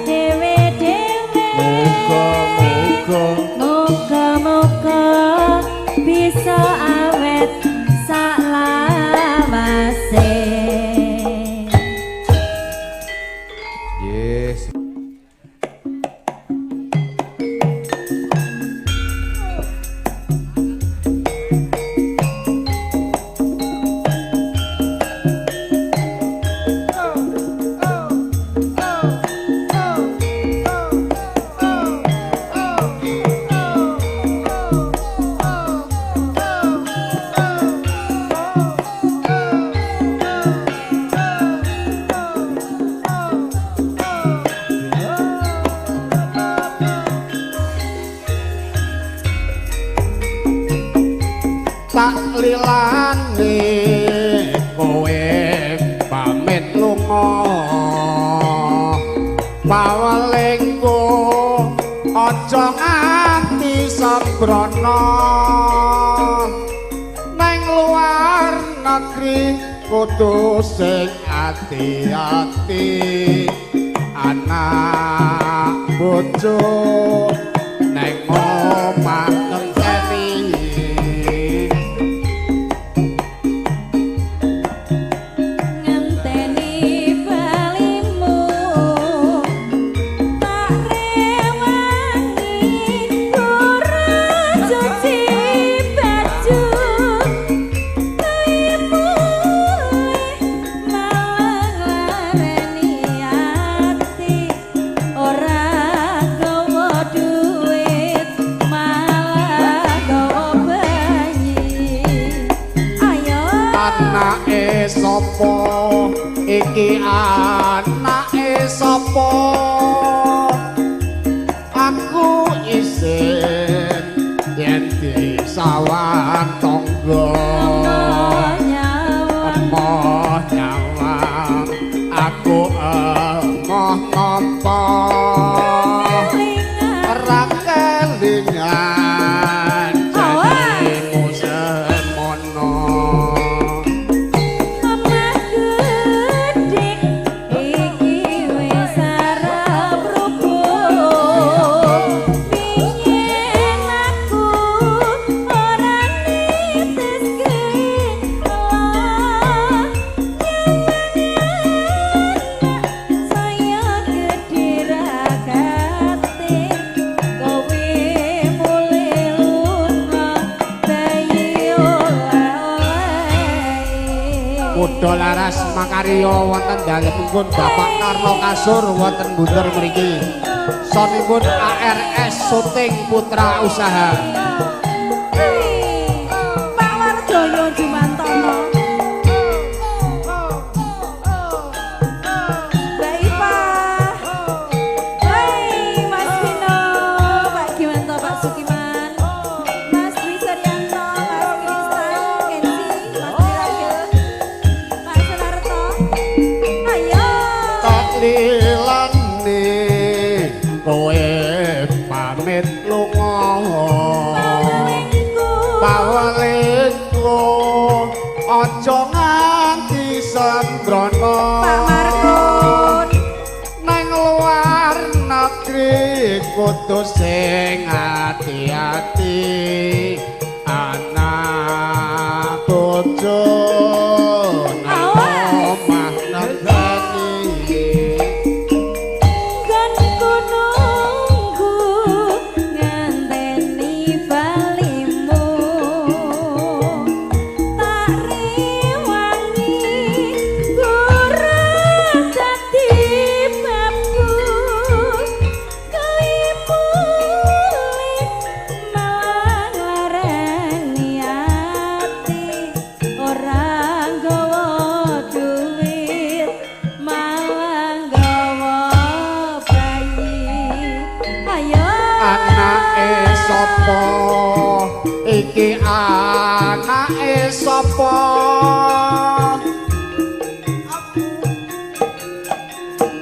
dhewe-dhewe. Muga-muga. Muga-muga bisa awet saklawase. Yes. Tak lilane kowe pamit lunga pawelingku aja nganti sembrono neng luar negeri kudu sing ati-ati anak bojo neng omah ngenteni. Ngenteni balimu tak rewangi ora cuci baju malang lareni ati ora. Anake sapa iki, anake sapa? Aku isin yen disawang tangga. Emoh nyawang aku, emoh nampa ora kelingan janjimu semono. Omah gedhe iki wis arep rubuh. Biyen aku ora niteske saya gedhe ragate kowe mulih lunga bayi oleh-oleh. Kutha Laras makarya wonten dalemipun Bapak Karno Kasur wonten Bunder mriki. Sonipun ARS Syuting Putra Usaha. Pak Wardoyo Jumantono, Mbak Ipa, Hai Mas Vino, Pak Giwanto, Pak Sukiman, Mas Dwi Suryanto, Mas Kristal, Kenzi, Mas Wiragil, Pak Sunarto. Ayo. Tak lilane kowe pamit lunga. Pawelingku aja nganti sembrono. Pak Markun. Nang luar negeri kudu sing ati-ati, anak bojo nang omah nenteni. Nggonku nunggu ngenteni balimu, tak rewangi gurah dadi babku. Kowe mulih malah nglarani ati, ora nggawa duit malah nggawa bayi. Ayo. Anake sapa iki, anake sapa?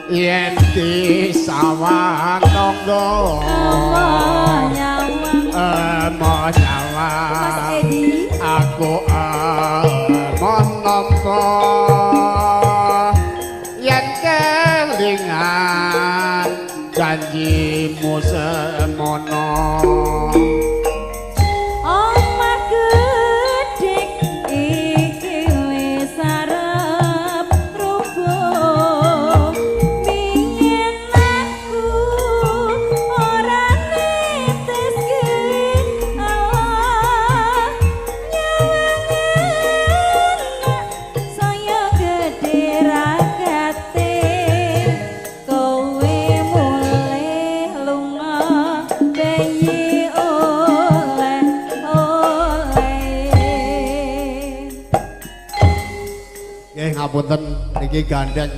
Yen disawang tangga. Emoh nyawang. Emoh Mas nyawang Edi. Aku emoh nampa yen kelingan janjimu semono. Omah gedhe iki wis arep rubuh. Biyen aku ora niteske Allah nyawang saya gedhe ragate kowe mulih lunga bayi oleh oleh. Nggih ngapunten niki gandeng.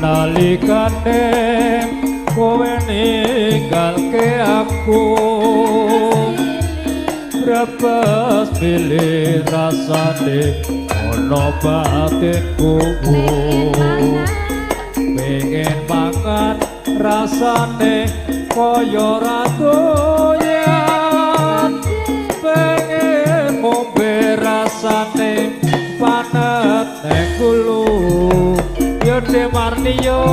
Nalikane kowe ninggalke aku, brebes pilih rasane ana batinku. Pengen mangan rasane kaya ra doyan, pengen ngombe rasane panet ning gulu. Yo Demarni yo.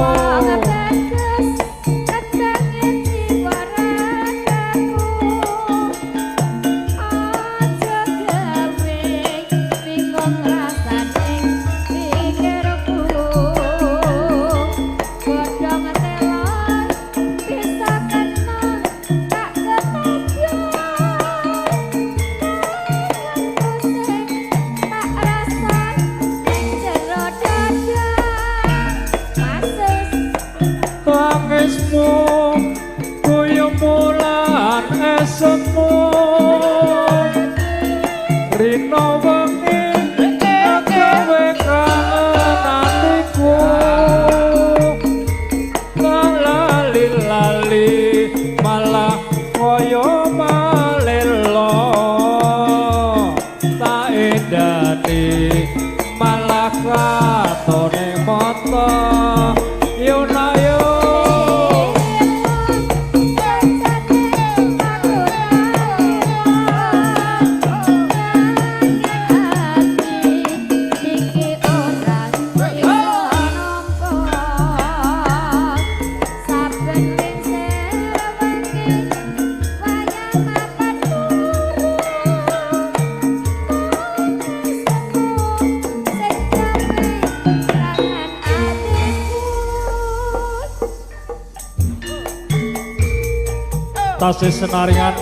Tasih senaringan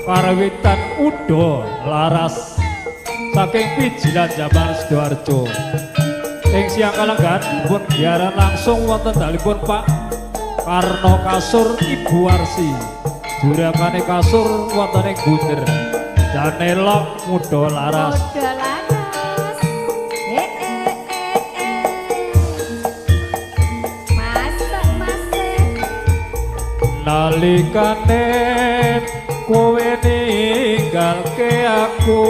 karawitan Udo Laras saking Pijilan Jaman Sidoarjo. Ing siang kalenggan pun giaran langsung wonten dalipun Pak Karno Kasur Ibu Warsi. Juragane kasur wonten ing Bunder. Janelok Muda Laras. Muda Laras. Masak masih Nalikane kowe ninggalke aku,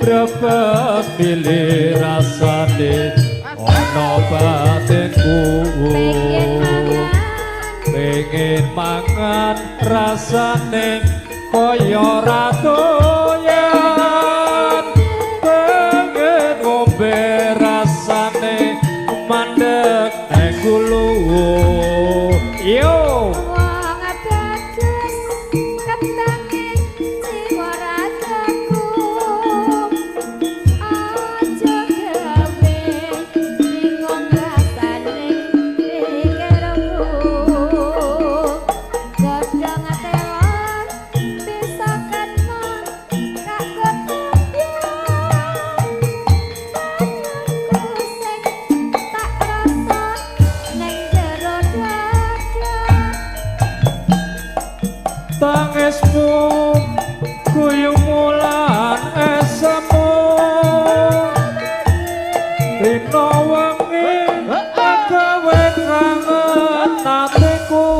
brebes pilih rasane ana batinku. Pengen mangan rasane kaya ratoyan, pengen ngombe rasane mandek nang gulu. Yo wong bagus ketange jiwa ragaku, aja gawe bingung rasane pikirku. Godhong telon bisa kena kanggo banyuku sing tak rasa ning jero dada. Tangismu guyumu lan esemu, dina wengi gawe kangen atiku.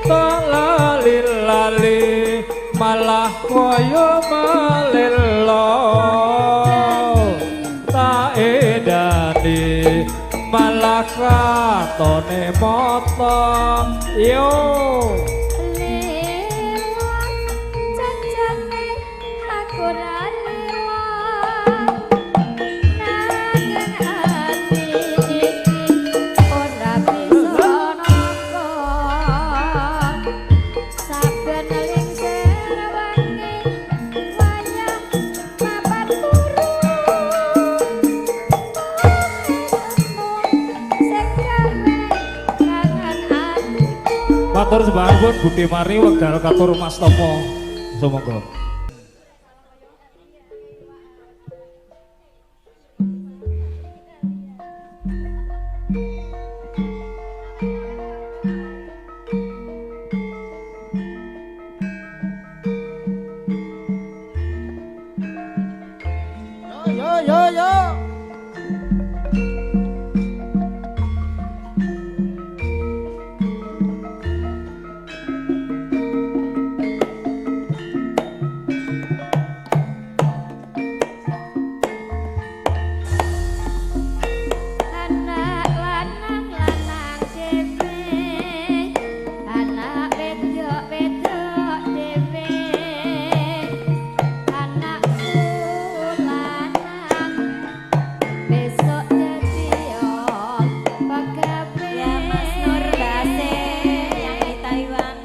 Tak lali-lali malah kaya malelo, tak edani malah katone moto. Yo Lewat jajane aku ra lewat, nanging ati iki ora bisa nampa. Saben lingsir wengi wayah papat turu, sing gawe kangen atiku. Matur sembah nuwun Budhe Mari wekdal katur Mas Tomo. Sumangga. Yo yo yo. Anak lanang lanang dhewe, anak wedok wedok dhewe, anakku lanang besok dadi pegawe. Ya Mas Nur Base yang di Taiwan.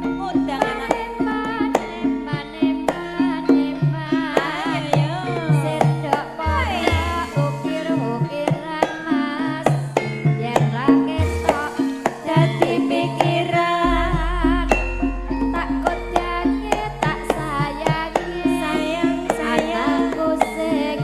Ngundang anak. Eman eman eman eman. Ayo. Sendok para ukir-ukiran mas, yen ra ketok dadi pikiran. Tak kodange tak sayangi, Sayang sayang. anakku sing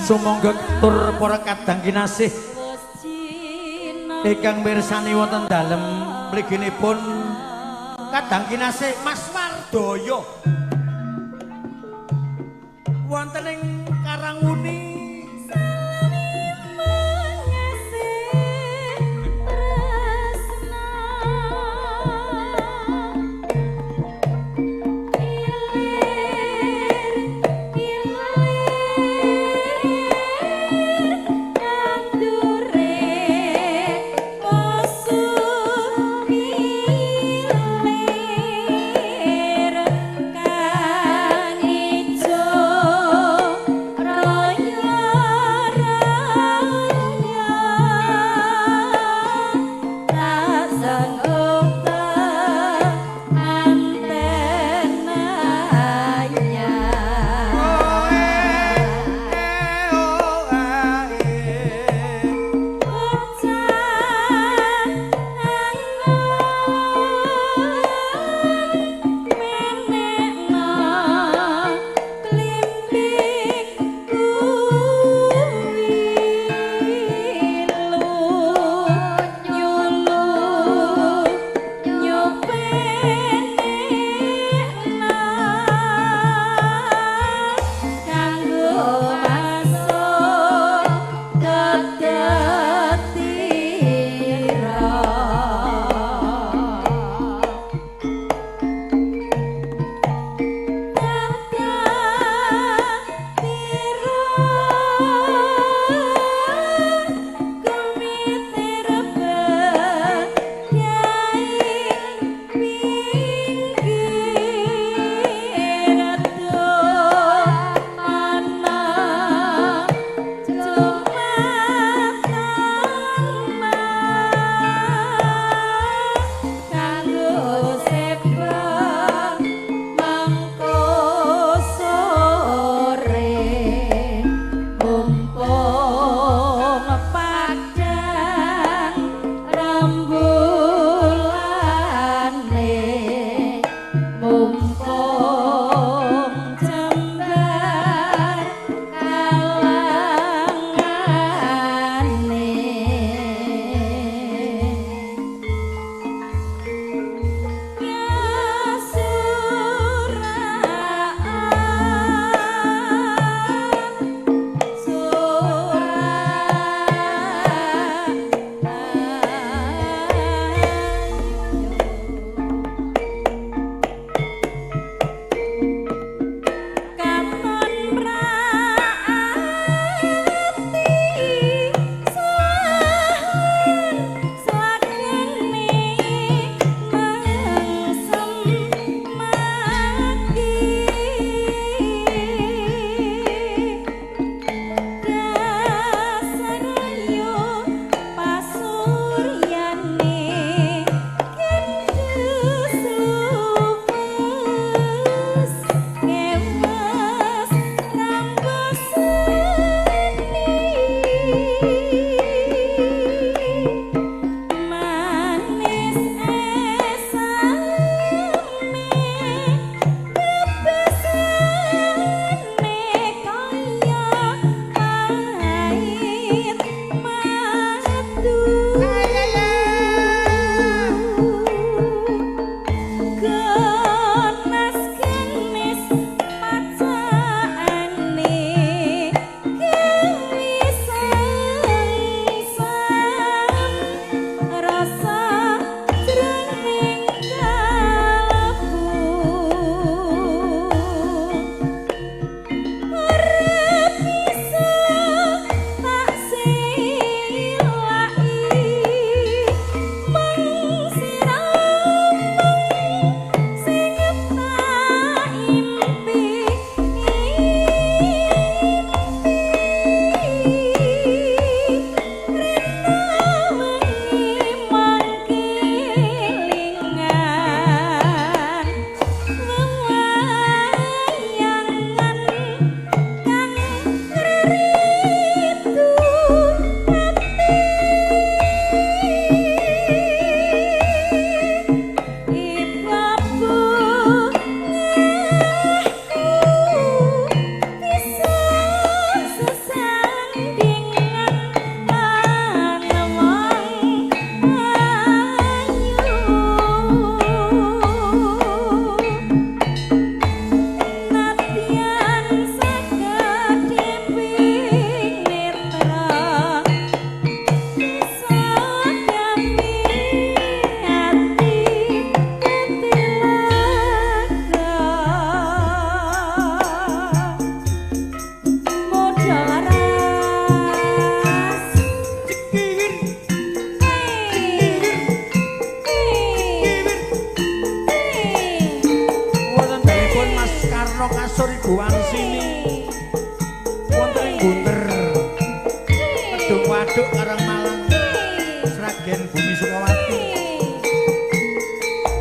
Sumangga katur para kadang kinasih ingkang mirsani wonten dalem mliginipun kadang kinasih Mas Wardoyo wonten ing Karangwuni. Kang ijo. Kasur Ibu Wansini wonten ing Bunder Kedung Waduk Karangmalang Sragen Bumi Sukawati.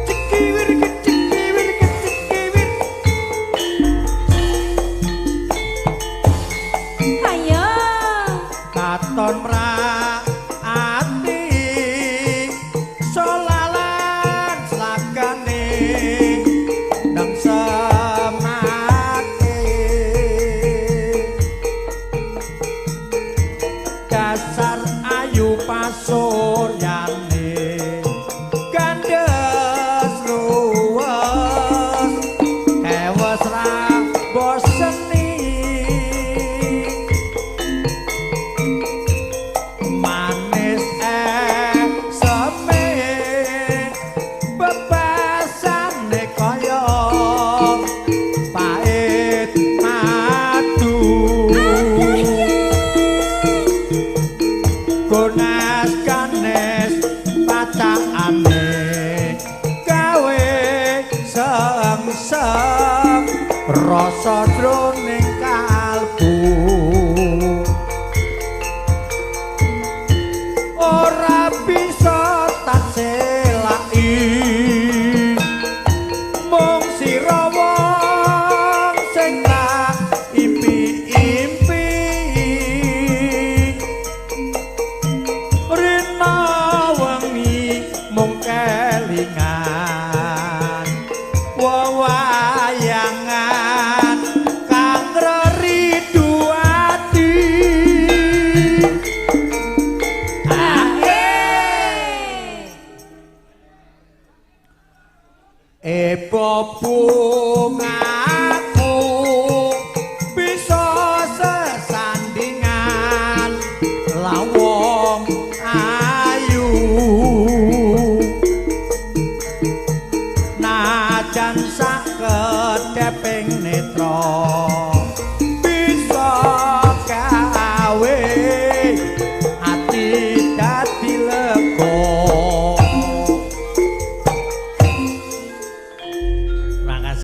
Cekiwir kecekiwir kecekiwir. Ayo. Katon mrak ati solalan slagane nang semake dasar ayu pasuryane gandes luwes kewes ra boseni manis eseme bebasane kaya pait madu gonas ganes pacakane gawe sengsem rasa jroning kalbu ora bisa tak selaki mung sira wong sing tak impi-impi rina wengi mung kelingan wewayangan kang reridu ati. Ebo bungaku bisa sesandingan lawong ayu najan sak kedepe